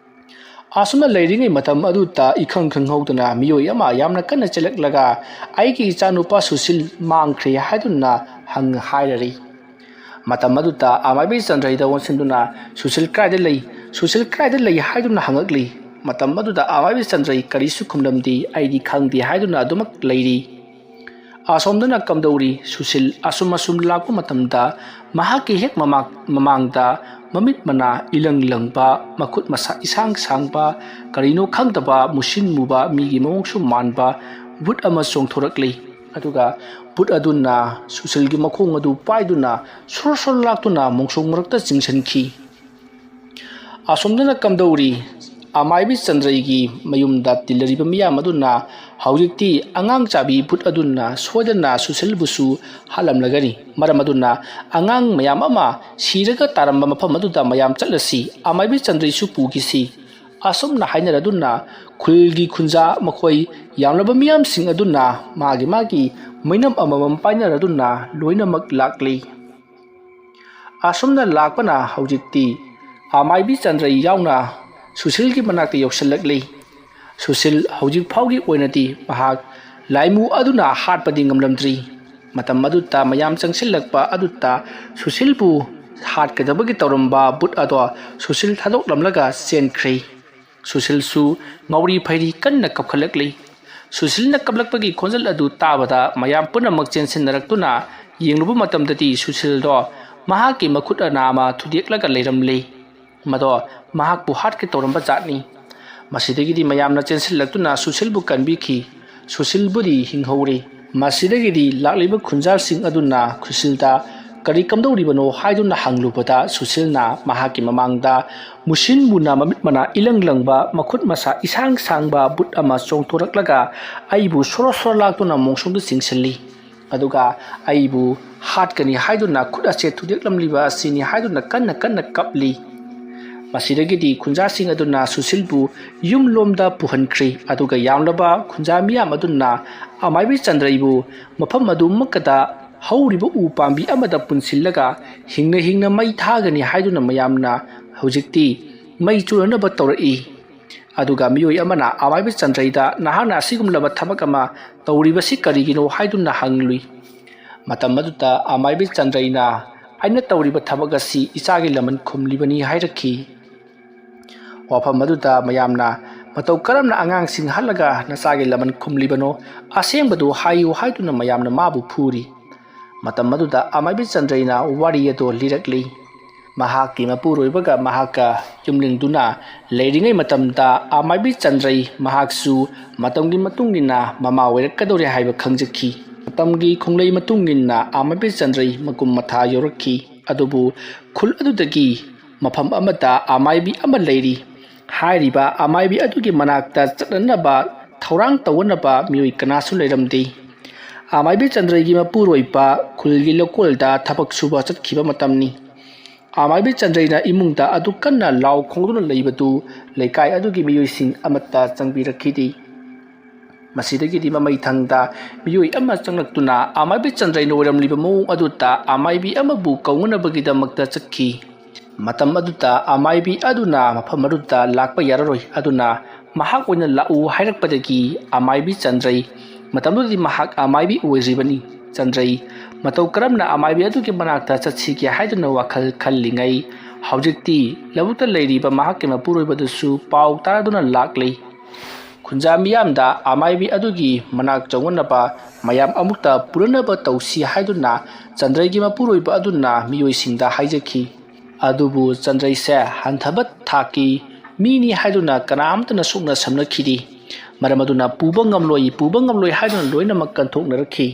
ꯑꯁꯨꯝꯅ ꯂꯩꯔꯤꯉꯩ ꯃꯇꯝ ꯑꯗꯨꯗ ꯏꯈꯪ ꯈꯪꯍꯧꯗꯅ ꯃꯤꯑꯣꯏ ꯑꯃ ꯌꯥꯝꯅ ꯀꯟꯅ ꯆꯦꯜꯂꯛꯂꯒ "ꯑꯩꯒꯤ ꯏꯆꯥꯅꯨꯄꯥ ꯁꯨꯁꯤꯜ ꯃꯥꯡꯈ꯭ꯔꯦ" ꯍꯥꯏꯗꯨꯅ ꯍꯪ ꯍꯥꯏꯔꯔꯤ꯫ ꯃꯇꯝ ꯑꯗꯨꯗ ꯑꯃꯥꯏꯕꯤ ꯆꯟꯗ꯭ꯔꯩꯗ ꯑꯣꯟꯁꯤꯟꯗꯨꯅ, "ꯁꯨꯁꯤꯜ ꯀꯗꯥꯏꯗ ꯂꯩ? ꯁꯨꯁꯤꯜ ꯀꯗꯥꯏꯗ ꯂꯩ?" ꯍꯥꯏꯗꯨꯅ ꯍꯪꯉꯛꯂꯤ꯫ ꯃꯇꯝ ꯑꯗꯨꯗ ꯑꯃꯥꯏꯕꯤ ꯆꯟꯗ꯭ꯔꯩ ꯀꯔꯤꯁꯨ ꯈꯨꯝꯂꯝꯗꯦ꯫ "ꯑꯩꯗꯤ ꯈꯪꯗꯦ" ꯍꯥꯏꯗꯨꯅ ꯑꯗꯨꯃꯛ ꯂꯩꯔꯤ꯫ ꯑꯁꯣꯝꯗꯅ ꯀꯝꯗꯧꯔꯤ? ꯁꯨꯁꯤꯜ ꯑꯁꯨꯝ ꯑꯁꯨꯝ ꯂꯥꯛꯄ ꯃꯇꯝꯗ ꯃꯍꯥꯛꯀꯤ ꯍꯦꯛ ꯃꯃꯥꯡ-, ꯃꯃꯥꯡꯗ ꯃꯃꯤꯠ ꯃꯅꯥ ꯏꯂꯪ ꯂꯪꯕ, ꯃꯈꯨꯠ ꯃꯁꯥ ꯏꯁꯥꯡ ꯁꯥꯡꯕ, ꯀꯔꯤꯅꯣ ꯈꯪꯗꯕ, ꯃꯨꯁꯤꯟ ꯃꯨꯕ, ꯃꯤꯒꯤ ꯃꯑꯣꯡꯁꯨ ꯃꯥꯟꯕ ꯕꯨꯠ ꯑꯃ ꯆꯣꯡꯊꯣꯔꯛꯂꯤ꯫ ꯑꯗꯨꯒ ꯕꯨꯠ ꯑꯗꯨꯅ ꯁꯨꯁꯤꯜꯒꯤ ꯃꯈꯣꯡ ꯑꯗꯨ ꯄꯥꯏꯗꯨꯅ ꯁꯣꯔ ꯁꯣꯔ ꯂꯥꯛꯇꯨꯅ ꯃꯣꯡꯁꯣꯡ ꯃꯔꯛꯇ ꯆꯤꯡꯁꯤꯟꯈꯤ꯫ ꯑꯁꯣꯝꯗꯅ ꯀꯝꯗꯧꯔꯤ? ꯑꯃꯥꯏꯕꯤ ꯆꯟꯗ꯭ꯔꯩꯒꯤ ꯃꯌꯨꯝꯗ ꯇꯤꯜꯂꯔꯤꯕ ꯃꯤꯌꯥꯝ ꯑꯗꯨꯅ ꯍꯧꯖꯤꯛꯇꯤ ꯑꯉꯥꯡ ꯆꯥꯕꯤ ꯕꯨꯠ ꯑꯗꯨꯅ ꯁꯣꯏꯗꯅ ꯁꯨꯁꯤꯜꯕꯨꯁꯨ ꯍꯥꯠꯂꯝꯂꯒꯅꯤ꯫ ꯃꯔꯝ ꯑꯗꯨꯅ ꯑꯉꯥꯡ ꯃꯌꯥꯝ ꯑꯃ ꯁꯤꯔꯒ ꯇꯥꯔꯝꯕ ꯃꯐꯝ ꯑꯗꯨꯗ ꯃꯌꯥꯝ ꯆꯠꯂꯁꯤ, ꯑꯃꯥꯏꯕꯤ ꯆꯟꯗ꯭ꯔꯩꯁꯨ ꯄꯨꯈꯤꯁꯤ꯫ ꯑꯁꯨꯝꯅ ꯍꯥꯏꯅꯔꯗꯨꯅ ꯈꯨꯜꯒꯤ ꯈꯨꯟꯖꯥ ꯃꯈꯣꯏ ꯌꯥꯝꯂꯕ ꯃꯤꯌꯥꯝꯁꯤꯡ ꯑꯗꯨꯅ ꯃꯥꯒꯤ ꯃꯥꯒꯤ ꯃꯩꯅꯝ ꯑꯃꯃꯝ ꯄꯥꯏꯅꯔꯗꯨꯅ ꯂꯣꯏꯅꯃꯛ ꯂꯥꯛꯂꯤ꯫ ꯑꯁꯨꯝꯅ ꯂꯥꯛꯄꯅ ꯍꯧꯖꯤꯛꯇꯤ ꯑꯃꯥꯏꯕꯤ ꯆꯟꯗ꯭ꯔꯩ ꯌꯥꯎꯅ ꯁꯨꯁꯤꯜꯒꯤ ꯃꯅꯥꯛꯇ ꯌꯧꯁꯤꯜꯂꯛꯂꯤ꯫ ꯁꯨꯁꯤꯜ ꯍꯧꯖꯤꯛ ꯐꯥꯎꯒꯤ ꯑꯣꯏꯅꯗꯤ ꯃꯍꯥꯛ ꯂꯥꯏꯃꯨ ꯑꯗꯨꯅ ꯍꯥꯠꯄꯗꯤ ꯉꯝꯂꯝꯗ꯭ꯔꯤ꯫ ꯃꯇꯝ ꯑꯗꯨꯗ ꯃꯌꯥꯝ ꯆꯪꯁꯤꯜꯂꯛꯄ ꯑꯗꯨꯗ ꯁꯨꯁꯤꯜꯕꯨ ꯍꯥꯠꯀꯗꯕꯒꯤ ꯇꯧꯔꯝꯕ ꯕꯨꯠ ꯑꯗꯣ ꯁꯨꯁꯤꯜ ꯊꯥꯗꯣꯛꯂꯝꯂꯒ ꯆꯦꯟꯈ꯭ꯔꯦ꯫ ꯁꯨꯁꯤꯜꯁꯨ ꯉꯥꯎꯔꯤ ꯐꯩꯔꯤ ꯀꯟꯅ ꯀꯞꯈꯠꯂꯛꯂꯤ꯫ ꯁꯨꯁꯤꯜꯅ ꯀꯞꯂꯛꯄꯒꯤ ꯈꯣꯟꯖꯦꯜ ꯑꯗꯨ ꯇꯥꯕꯗ ꯃꯌꯥꯝ ꯄꯨꯝꯅꯃꯛ ꯆꯦꯟꯁꯤꯟꯅꯔꯛꯇꯨꯅ ꯌꯦꯡꯂꯨꯕ ꯃꯇꯝꯗꯗꯤ ꯁꯨꯁꯤꯜꯗꯣ ꯃꯍꯥꯛꯀꯤ ꯃꯈꯨꯠ ꯑꯅꯥ ꯑꯃ ꯊꯨꯗꯦꯛꯂꯒ ꯂꯩꯔꯝꯂꯤ꯫ ꯃꯗꯣ ꯃꯍꯥꯛꯄꯨ ꯍꯥꯠꯀꯦ ꯇꯧꯔꯝꯕ ꯖꯥꯠꯅꯤ꯫ ꯃꯁꯤꯗꯒꯤꯗꯤ ꯃꯌꯥꯝꯅ ꯆꯦꯟꯁꯤꯜꯂꯛꯇꯨꯅ ꯁꯨꯁꯤꯜꯕꯨ ꯀꯟꯕꯤꯈꯤ꯫ ꯁꯨꯁꯤꯜꯕꯨꯗꯤ ꯍꯤꯡꯍꯧꯔꯤ꯫ ꯃꯁꯤꯗꯒꯤꯗꯤ ꯂꯥꯛꯂꯤꯕ ꯈꯨꯟꯖꯥꯁꯤꯡ ꯑꯗꯨꯅ ꯁꯨꯁꯤꯜꯗ ꯀꯔꯤ ꯀꯝꯗꯧꯔꯤꯕꯅꯣ ꯍꯥꯏꯗꯨꯅ ꯍꯪꯂꯨꯕꯗ ꯁꯨꯁꯤꯜꯅ ꯃꯍꯥꯛꯀꯤ ꯃꯃꯥꯡꯗ ꯃꯨꯁꯤꯟ ꯃꯨꯅ ꯃꯃꯤꯠ ꯃꯅꯥ ꯏꯂꯪ ꯂꯪꯕ, ꯃꯈꯨꯠ ꯃꯁꯥ ꯏꯁꯥꯡ ꯁꯥꯡꯕ ꯕꯨꯠ ꯑꯃ ꯆꯣꯡꯊꯣꯔꯛꯂꯒ ꯑꯩꯕꯨ ꯁꯣꯔꯣ ꯁꯣꯔꯣ ꯂꯥꯛꯇꯨꯅ ꯃꯣꯡꯁꯣꯡꯗ ꯆꯤꯡꯁꯤꯜꯂꯤ꯫ ꯑꯗꯨꯒ ꯑꯩꯕꯨ ꯍꯥꯠꯀꯅꯤ ꯍꯥꯏꯗꯨꯅ ꯈꯨꯠ ꯑꯁꯦ ꯊꯨꯗꯦꯛꯂꯝꯂꯤꯕ ꯑꯁꯤꯅꯤ ꯍꯥꯏꯗꯨꯅ ꯀꯟꯅ ꯀꯟꯅ ꯀꯞꯂꯤ꯫ ꯃꯁꯤꯗꯒꯤꯗꯤ ꯈꯨꯟꯖꯥꯁꯤꯡ ꯑꯗꯨꯅ ꯁꯨꯁꯤꯜꯕꯨ ꯌꯨꯝꯂꯣꯝꯗ ꯄꯨꯍꯟꯈ꯭ꯔꯤ꯫ ꯑꯗꯨꯒ ꯌꯥꯝꯂꯕ ꯈꯨꯟꯖꯥ ꯃꯤꯌꯥꯝ ꯑꯗꯨꯅ ꯑꯃꯥꯏꯕꯤ ꯆꯟꯗ꯭ꯔꯩꯕꯨ ꯃꯐꯝ ꯑꯗꯨꯃꯛꯀꯗ ꯍꯧꯔꯤꯕ ꯎ ꯄꯥꯝꯕꯤ ꯑꯃꯗ ꯄꯨꯟꯁꯤꯜꯂꯒ ꯍꯤꯡꯅ ꯍꯤꯡꯅ ꯃꯩ ꯊꯥꯒꯅꯤ ꯍꯥꯏꯗꯨꯅ ꯃꯌꯥꯝꯅ ꯍꯧꯖꯤꯛꯇꯤ ꯃꯩ ꯆꯨꯅꯅꯕ ꯇꯧꯔꯛꯏ꯫ ꯑꯗꯨꯒ ꯃꯤꯑꯣꯏ ꯑꯃꯅ ꯑꯃꯥꯏꯕꯤ ꯆꯟꯗ꯭ꯔꯩꯗ "ꯅꯍꯥꯛꯅ ꯑꯁꯤꯒꯨꯝꯂꯕ ꯊꯕꯛ ꯑꯃ ꯇꯧꯔꯤꯕꯁꯤ ꯀꯔꯤꯒꯤꯅꯣ?" ꯍꯥꯏꯗꯨꯅ ꯍꯪꯂꯨꯏ꯫ ꯃꯇꯝ ꯑꯗꯨꯗ ꯑꯃꯥꯏꯕꯤ ꯆꯟꯗ꯭ꯔꯩꯅ "ꯑꯩꯅ ꯇꯧꯔꯤꯕ ꯊꯕꯛ ꯑꯁꯤ ꯏꯆꯥꯒꯤ ꯂꯃꯟ ꯈꯨꯝꯂꯤꯕꯅꯤ" ꯍꯥꯏꯔꯛꯈꯤ꯫ ꯋꯥꯐꯝ ꯑꯗꯨꯗ ꯃꯌꯥꯝꯅ, "ꯃꯇꯧ ꯀꯔꯝꯅ ꯑꯉꯥꯡꯁꯤꯡ ꯍꯥꯠꯂꯒ ꯅꯆꯥꯒꯤ ꯂꯃꯟ ꯈꯨꯝꯂꯤꯕꯅꯣ? ꯑꯁꯦꯡꯕꯗꯨ ꯍꯥꯏꯌꯨ" ꯍꯥꯏꯗꯨꯅ ꯃꯌꯥꯝꯅ ꯃꯥꯕꯨ ꯐꯨꯔꯤ꯫ ꯃꯇꯝ ꯑꯗꯨꯗ ꯑꯃꯥꯏꯕꯤ ꯆꯟꯗ꯭ꯔꯩꯅ ꯋꯥꯔꯤ ꯑꯗꯨ ꯂꯤꯔꯛꯂꯤ꯫ ꯃꯍꯥꯛꯀꯤ ꯃꯄꯨꯔꯣꯏꯕꯒ ꯃꯍꯥꯛꯀ ꯌꯨꯝꯂꯦꯡꯗꯨꯅ ꯂꯩꯔꯤꯉꯩ ꯃꯇꯝꯗ ꯑꯃꯥꯏꯕꯤ ꯆꯟꯗ꯭ꯔꯩ ꯃꯍꯥꯛꯁꯨ ꯃꯇꯝꯒꯤ ꯃꯇꯨꯡ ꯏꯟꯅ ꯃꯃꯥ ꯑꯣꯏꯔꯛꯀꯗꯧꯔꯦ ꯍꯥꯏꯕ ꯈꯪꯖꯈꯤ꯫ ꯃꯇꯝꯒꯤ ꯈꯣꯡꯂꯩ ꯃꯇꯨꯡ ꯏꯟꯅ ꯑꯃꯥꯏꯕꯤ ꯆꯟꯗ꯭ꯔꯩ ꯃꯀꯨꯝ ꯃꯊꯥ ꯌꯧꯔꯛꯈꯤ꯫ ꯑꯗꯨꯕꯨ ꯈꯨꯜ ꯑꯗꯨꯗꯒꯤ ꯃꯐꯝ ꯑꯃꯗ ꯑꯃꯥꯏꯕꯤ ꯑꯃ ꯂꯩꯔꯤ꯫ ꯍꯥꯏꯔꯤꯕ ꯑꯃꯥꯏꯕꯤ ꯑꯗꯨꯒꯤ ꯃꯅꯥꯛꯇ ꯆꯠꯅꯅꯕ ꯊꯧꯔꯥꯡ ꯇꯧꯅꯕ ꯃꯤꯑꯣꯏ ꯀꯅꯥꯁꯨ ꯂꯩꯔꯝꯗꯦ꯫ ꯑꯃꯥꯏꯕꯤ ꯆꯟꯗ꯭ꯔꯩꯒꯤ ꯃꯄꯨꯔꯣꯏꯕ ꯈꯨꯜꯒꯤ ꯂꯧꯀꯣꯜꯗ ꯊꯕꯛ ꯁꯨꯕ ꯆꯠꯈꯤꯕ ꯃꯇꯝꯅꯤ꯫ ꯑꯃꯥꯏꯕꯤ ꯆꯟꯗ꯭ꯔꯩꯅ ꯏꯃꯨꯡꯗ ꯑꯗꯨ ꯀꯟꯅ ꯂꯥꯎ ꯈꯣꯡꯗꯨꯅ ꯂꯩꯕꯗꯨ ꯂꯩꯀꯥꯏ ꯑꯗꯨꯒꯤ ꯃꯤꯑꯣꯏꯁꯤꯡ ꯑꯃꯠꯇ ꯆꯪꯕꯤꯔꯛꯈꯤꯗꯦ꯫ ꯃꯁꯤꯗꯒꯤꯗꯤ ꯃꯃꯩ ꯊꯪꯗ ꯃꯤꯑꯣꯏ ꯑꯃ ꯆꯪꯂꯛꯇꯨꯅ ꯑꯃꯥꯏꯕꯤ ꯆꯟꯗ꯭ꯔꯩꯅ ꯑꯣꯏꯔꯝꯂꯤꯕ ꯃꯑꯣꯡ ꯑꯗꯨꯗ ꯑꯃꯥꯏꯕꯤ ꯑꯃꯕꯨ ꯀꯧꯅꯅꯕꯒꯤꯗꯃꯛꯇ ꯆꯠꯈꯤ꯫ ꯃꯇꯝ ꯑꯗꯨꯗ ꯑꯃꯥꯏꯕꯤ ꯑꯗꯨꯅ ꯃꯐꯝ ꯑꯗꯨꯗ ꯂꯥꯛꯄ ꯌꯥꯔꯔꯣꯏ, ꯑꯗꯨꯅ ꯃꯍꯥꯛ ꯑꯣꯏꯅ ꯂꯥꯛꯎ ꯍꯥꯏꯔꯛꯄꯗꯒꯤ ꯑꯃꯥꯏꯕꯤ ꯆꯟꯗ꯭ꯔꯩ, ꯃꯇꯝꯗꯨꯗꯗꯤ ꯃꯍꯥꯛ ꯑꯃꯥꯏꯕꯤ ꯑꯣꯏꯗ꯭ꯔꯤꯕꯅꯤ꯫ ꯆꯟꯗ꯭ꯔꯩ ꯃꯇꯧ ꯀꯔꯝꯅ ꯑꯃꯥꯏꯕꯤ ꯑꯗꯨꯒꯤ ꯃꯅꯥꯛꯇ ꯆꯠꯁꯤꯒꯦ ꯍꯥꯏꯗꯨꯅ ꯋꯥꯈꯜ ꯈꯜꯂꯤꯉꯩ, ꯍꯧꯖꯤꯛꯇꯤ ꯂꯧꯕꯨꯛꯇ ꯂꯩꯔꯤꯕ ꯃꯍꯥꯛꯀꯤ ꯃꯄꯨꯔꯣꯏꯕꯗꯨꯁꯨ ꯄꯥꯎ ꯇꯥꯗꯨꯅ ꯂꯥꯛꯂꯤ꯫ ꯈꯨꯟꯖꯥ ꯃꯤꯌꯥꯝꯗ ꯑꯃꯥꯏꯕꯤ ꯑꯗꯨꯒꯤ ꯃꯅꯥꯛ ꯆꯪꯉꯨꯅꯕ ꯃꯌꯥꯝ ꯑꯃꯨꯛꯇ ꯄꯨꯔꯅꯕ ꯇꯧꯁꯤ ꯍꯥꯏꯗꯨꯅ ꯆꯟꯗ꯭ꯔꯩꯒꯤ ꯃꯄꯨꯔꯣꯏꯕ ꯑꯗꯨꯅ ꯃꯤꯑꯣꯏꯁꯤꯡꯗ ꯍꯥꯏꯖꯈꯤ꯫ ꯑꯗꯨꯕꯨ ꯆꯟꯗ꯭ꯔꯩꯁꯦ ꯍꯟꯊꯕ ꯊꯥꯛꯀꯤ ꯃꯤꯅꯤ ꯍꯥꯏꯗꯨꯅ ꯀꯅꯥꯝꯇꯅ ꯁꯣꯛꯅ ꯁꯝꯅꯈꯤꯗꯦ꯫ ꯃꯔꯝ ꯑꯗꯨꯅ ꯄꯨꯕ ꯉꯝꯂꯣꯏ, ꯄꯨꯕ ꯉꯝꯂꯣꯏ ꯍꯥꯏꯗꯨꯅ ꯂꯣꯏꯅꯃꯛ ꯀꯟꯊꯣꯛꯅꯔꯛꯈꯤ꯫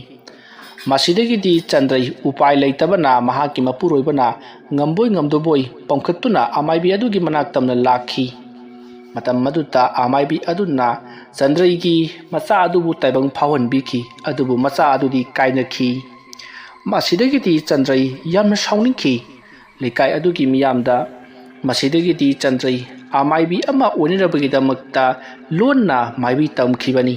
ꯃꯁꯤꯗꯒꯤꯗꯤ ꯆꯟꯗ꯭ꯔꯩ ꯎꯄꯥꯏ ꯂꯩꯇꯕꯅ ꯃꯍꯥꯛꯀꯤ ꯃꯄꯨꯔꯣꯏꯕꯅ ꯉꯝꯕꯣꯏ ꯉꯝꯗꯕꯣꯏ ꯄꯥꯡꯈꯠꯇꯨꯅ ꯑꯃꯥꯏꯕꯤ ꯑꯗꯨꯒꯤ ꯃꯅꯥꯛ ꯇꯝꯅ ꯂꯥꯛꯈꯤ꯫ ꯃꯇꯝ ꯑꯗꯨꯗ ꯑꯃꯥꯏꯕꯤ ꯑꯗꯨꯅ ꯆꯟꯗ꯭ꯔꯩꯒꯤ ꯃꯆꯥ ꯑꯗꯨꯕꯨ ꯇꯥꯏꯕꯪ ꯐꯥꯎꯍꯟꯕꯤꯈꯤ, ꯑꯗꯨꯕꯨ ꯃꯆꯥ ꯑꯗꯨꯗꯤ ꯀꯥꯏꯅꯈꯤ꯫ ꯃꯁꯤꯗꯒꯤꯗꯤ ꯆꯟꯗ꯭ꯔꯩ ꯌꯥꯝꯅ ꯁꯥꯎꯅꯤꯡꯈꯤ꯫ ꯂꯩꯀꯥꯏ ꯑꯗꯨꯒꯤ ꯃꯤꯌꯥꯝꯗ ꯃꯁꯤꯗꯒꯤꯗꯤ ꯆꯟꯗ꯭ꯔꯩ ꯑꯃꯥꯏꯕꯤ ꯑꯃ ꯑꯣꯏꯅꯅꯕꯒꯤꯗꯃꯛꯇ ꯂꯣꯟꯅ ꯃꯥꯏꯕꯤ ꯇꯝꯈꯤꯕꯅꯤ꯫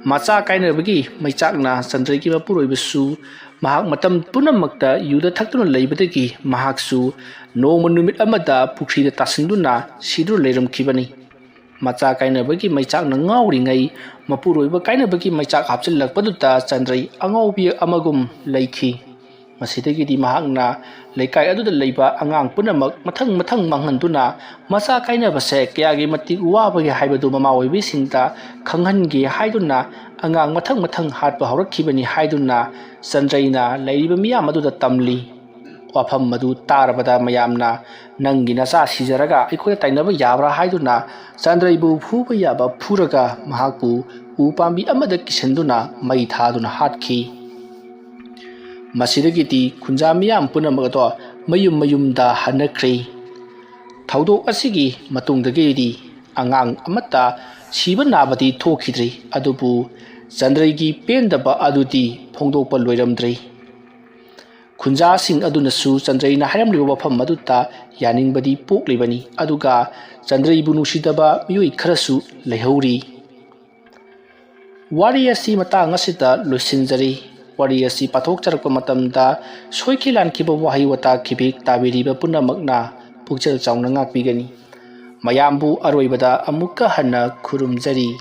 ꯃꯆꯥ ꯀꯥꯏꯅꯕꯒꯤ ꯃꯩꯆꯥꯛꯅ ꯆꯟꯗ꯭ꯔꯩꯒꯤ ꯃꯄꯨꯔꯣꯏꯕꯁꯨ ꯃꯍꯥꯛ ꯃꯇꯝ ꯄꯨꯝꯅꯃꯛꯇ ꯌꯨꯗ ꯊꯛꯇꯨꯅ ꯂꯩꯕꯗꯒꯤ ꯃꯍꯥꯛꯁꯨ ꯅꯣꯡꯃ ꯅꯨꯃꯤꯠ ꯑꯃꯗ ꯄꯨꯈ꯭ꯔꯤꯗ ꯇꯥꯁꯤꯟꯗꯨꯅ ꯁꯤꯗꯨꯅ ꯂꯩꯔꯝꯈꯤꯕꯅꯤ꯫ ꯃꯆꯥ ꯀꯥꯏꯅꯕꯒꯤ ꯃꯩꯆꯥꯛꯅ ꯉꯥꯎꯔꯤꯉꯩ ꯃꯄꯨꯔꯣꯏꯕ ꯀꯥꯏꯅꯕꯒꯤ ꯃꯩꯆꯥꯛ ꯍꯥꯞꯆꯤꯜꯂꯛꯄꯗꯨꯗ ꯆꯟꯗ꯭ꯔꯩ ꯑꯉꯥꯎꯕꯤ ꯑꯃꯒꯨꯝ ꯂꯩꯈꯤ꯫ ꯃꯁꯤꯗꯒꯤꯗꯤ ꯃꯍꯥꯛꯅ ꯂꯩꯀꯥꯏ ꯑꯗꯨꯗ ꯂꯩꯕ ꯑꯉꯥꯡ ꯄꯨꯝꯅꯃꯛ ꯃꯊꯪ ꯃꯊꯪ ꯃꯥꯡꯍꯟꯗꯨꯅ ꯃꯆꯥ ꯀꯥꯏꯅꯕꯁꯦ ꯀꯌꯥꯒꯤ ꯃꯇꯤꯛ ꯋꯥꯕꯒꯦ ꯍꯥꯏꯕꯗꯨ ꯃꯃꯥ ꯑꯣꯏꯕꯤꯁꯤꯡꯗ ꯈꯪꯍꯟꯒꯦ ꯍꯥꯏꯗꯨꯅ ꯑꯉꯥꯡ ꯃꯊꯪ ꯃꯊꯪ ꯍꯥꯠꯄ ꯍꯧꯔꯛꯈꯤꯕꯅꯤ ꯍꯥꯏꯗꯨꯅ ꯆꯟꯗ꯭ꯔꯩꯅ ꯂꯩꯔꯤꯕ ꯃꯤꯌꯥꯝ ꯑꯗꯨꯗ ꯇꯝꯂꯤ꯫ ꯋꯥꯐꯝ ꯑꯗꯨ ꯇꯥꯔꯕꯗ ꯃꯌꯥꯝꯅ "ꯅꯪꯒꯤ ꯅꯆꯥ ꯁꯤꯖꯔꯒ ꯑꯩꯈꯣꯏꯗ ꯇꯥꯏꯅꯕ ꯌꯥꯕ꯭ꯔꯥ?" ꯍꯥꯏꯗꯨꯅ ꯆꯟꯗ꯭ꯔꯩꯕꯨ ꯐꯨꯕ ꯌꯥꯕ ꯐꯨꯔꯒ ꯃꯍꯥꯛꯄꯨ ꯎ ꯄꯥꯝꯕꯤ ꯑꯃꯗ ꯀꯤꯁꯤꯟꯗꯨꯅ ꯃꯩ ꯊꯥꯗꯨꯅ ꯍꯥꯠꯈꯤ꯫ ꯃꯁꯤꯗꯒꯤꯗꯤ ꯈꯨꯟꯖꯥ ꯃꯤꯌꯥꯝ ꯄꯨꯝꯅꯃꯛ ꯑꯗꯣ ꯃꯌꯨꯝ ꯃꯌꯨꯝꯗ ꯍꯟꯅꯈ꯭ꯔꯦ꯫ ꯊꯧꯗꯣꯛ ꯑꯁꯤꯒꯤ ꯃꯇꯨꯡꯗꯒꯤꯗꯤ ꯑꯉꯥꯡ ꯑꯃꯠꯇ ꯁꯤꯕ ꯅꯥꯕꯗꯤ ꯊꯣꯛꯈꯤꯗ꯭ꯔꯤ, ꯑꯗꯨꯕꯨ ꯆꯟꯗ꯭ꯔꯩꯒꯤ ꯄꯦꯟꯗꯕ ꯑꯗꯨꯗꯤ ꯐꯣꯡꯗꯣꯛꯄ ꯂꯣꯏꯔꯝꯗ꯭ꯔꯤ꯫ ꯈꯨꯟꯖꯥꯁꯤꯡ ꯑꯗꯨꯅꯁꯨ ꯆꯟꯗ꯭ꯔꯩꯅ ꯍꯥꯏꯔꯝꯂꯤꯕ ꯋꯥꯐꯝ ꯑꯗꯨꯗ ꯌꯥꯅꯤꯡꯕꯗꯤ ꯄꯣꯛꯂꯤꯕꯅꯤ, ꯑꯗꯨꯒ ꯆꯟꯗ꯭ꯔꯩꯕꯨ ꯅꯨꯡꯁꯤꯗꯕ ꯃꯤꯑꯣꯏ ꯈꯔꯁꯨ ꯂꯩꯍꯧꯔꯤ꯫ ꯋꯥꯔꯤ ꯑꯁꯤ ꯃꯇꯥꯡ ꯑꯁꯤꯗ ꯂꯣꯏꯁꯤꯟꯖꯔꯤ꯫ ꯋꯥꯔꯤ ꯑꯁꯤ ꯄꯥꯊꯣꯛꯆꯔꯛꯄ ꯃꯇꯝꯗ ꯁꯣꯏꯈꯤ ꯂꯥꯟꯈꯤꯕ ꯋꯥꯍꯩ ꯋꯥꯇꯥ ꯈꯤꯕꯤꯛ ꯇꯥꯕꯤꯔꯤꯕ ꯄꯨꯝꯅꯃꯛꯅ ꯄꯨꯛꯆꯦꯜ ꯆꯥꯎꯅ ꯉꯥꯛꯄꯤꯒꯅꯤ꯫ ꯃꯌꯥꯝꯕꯨ ꯑꯔꯣꯏꯕꯗ ꯑꯃꯨꯛꯀ ꯍꯟꯅ ꯈꯨꯔꯨꯝꯖꯔꯤ꯫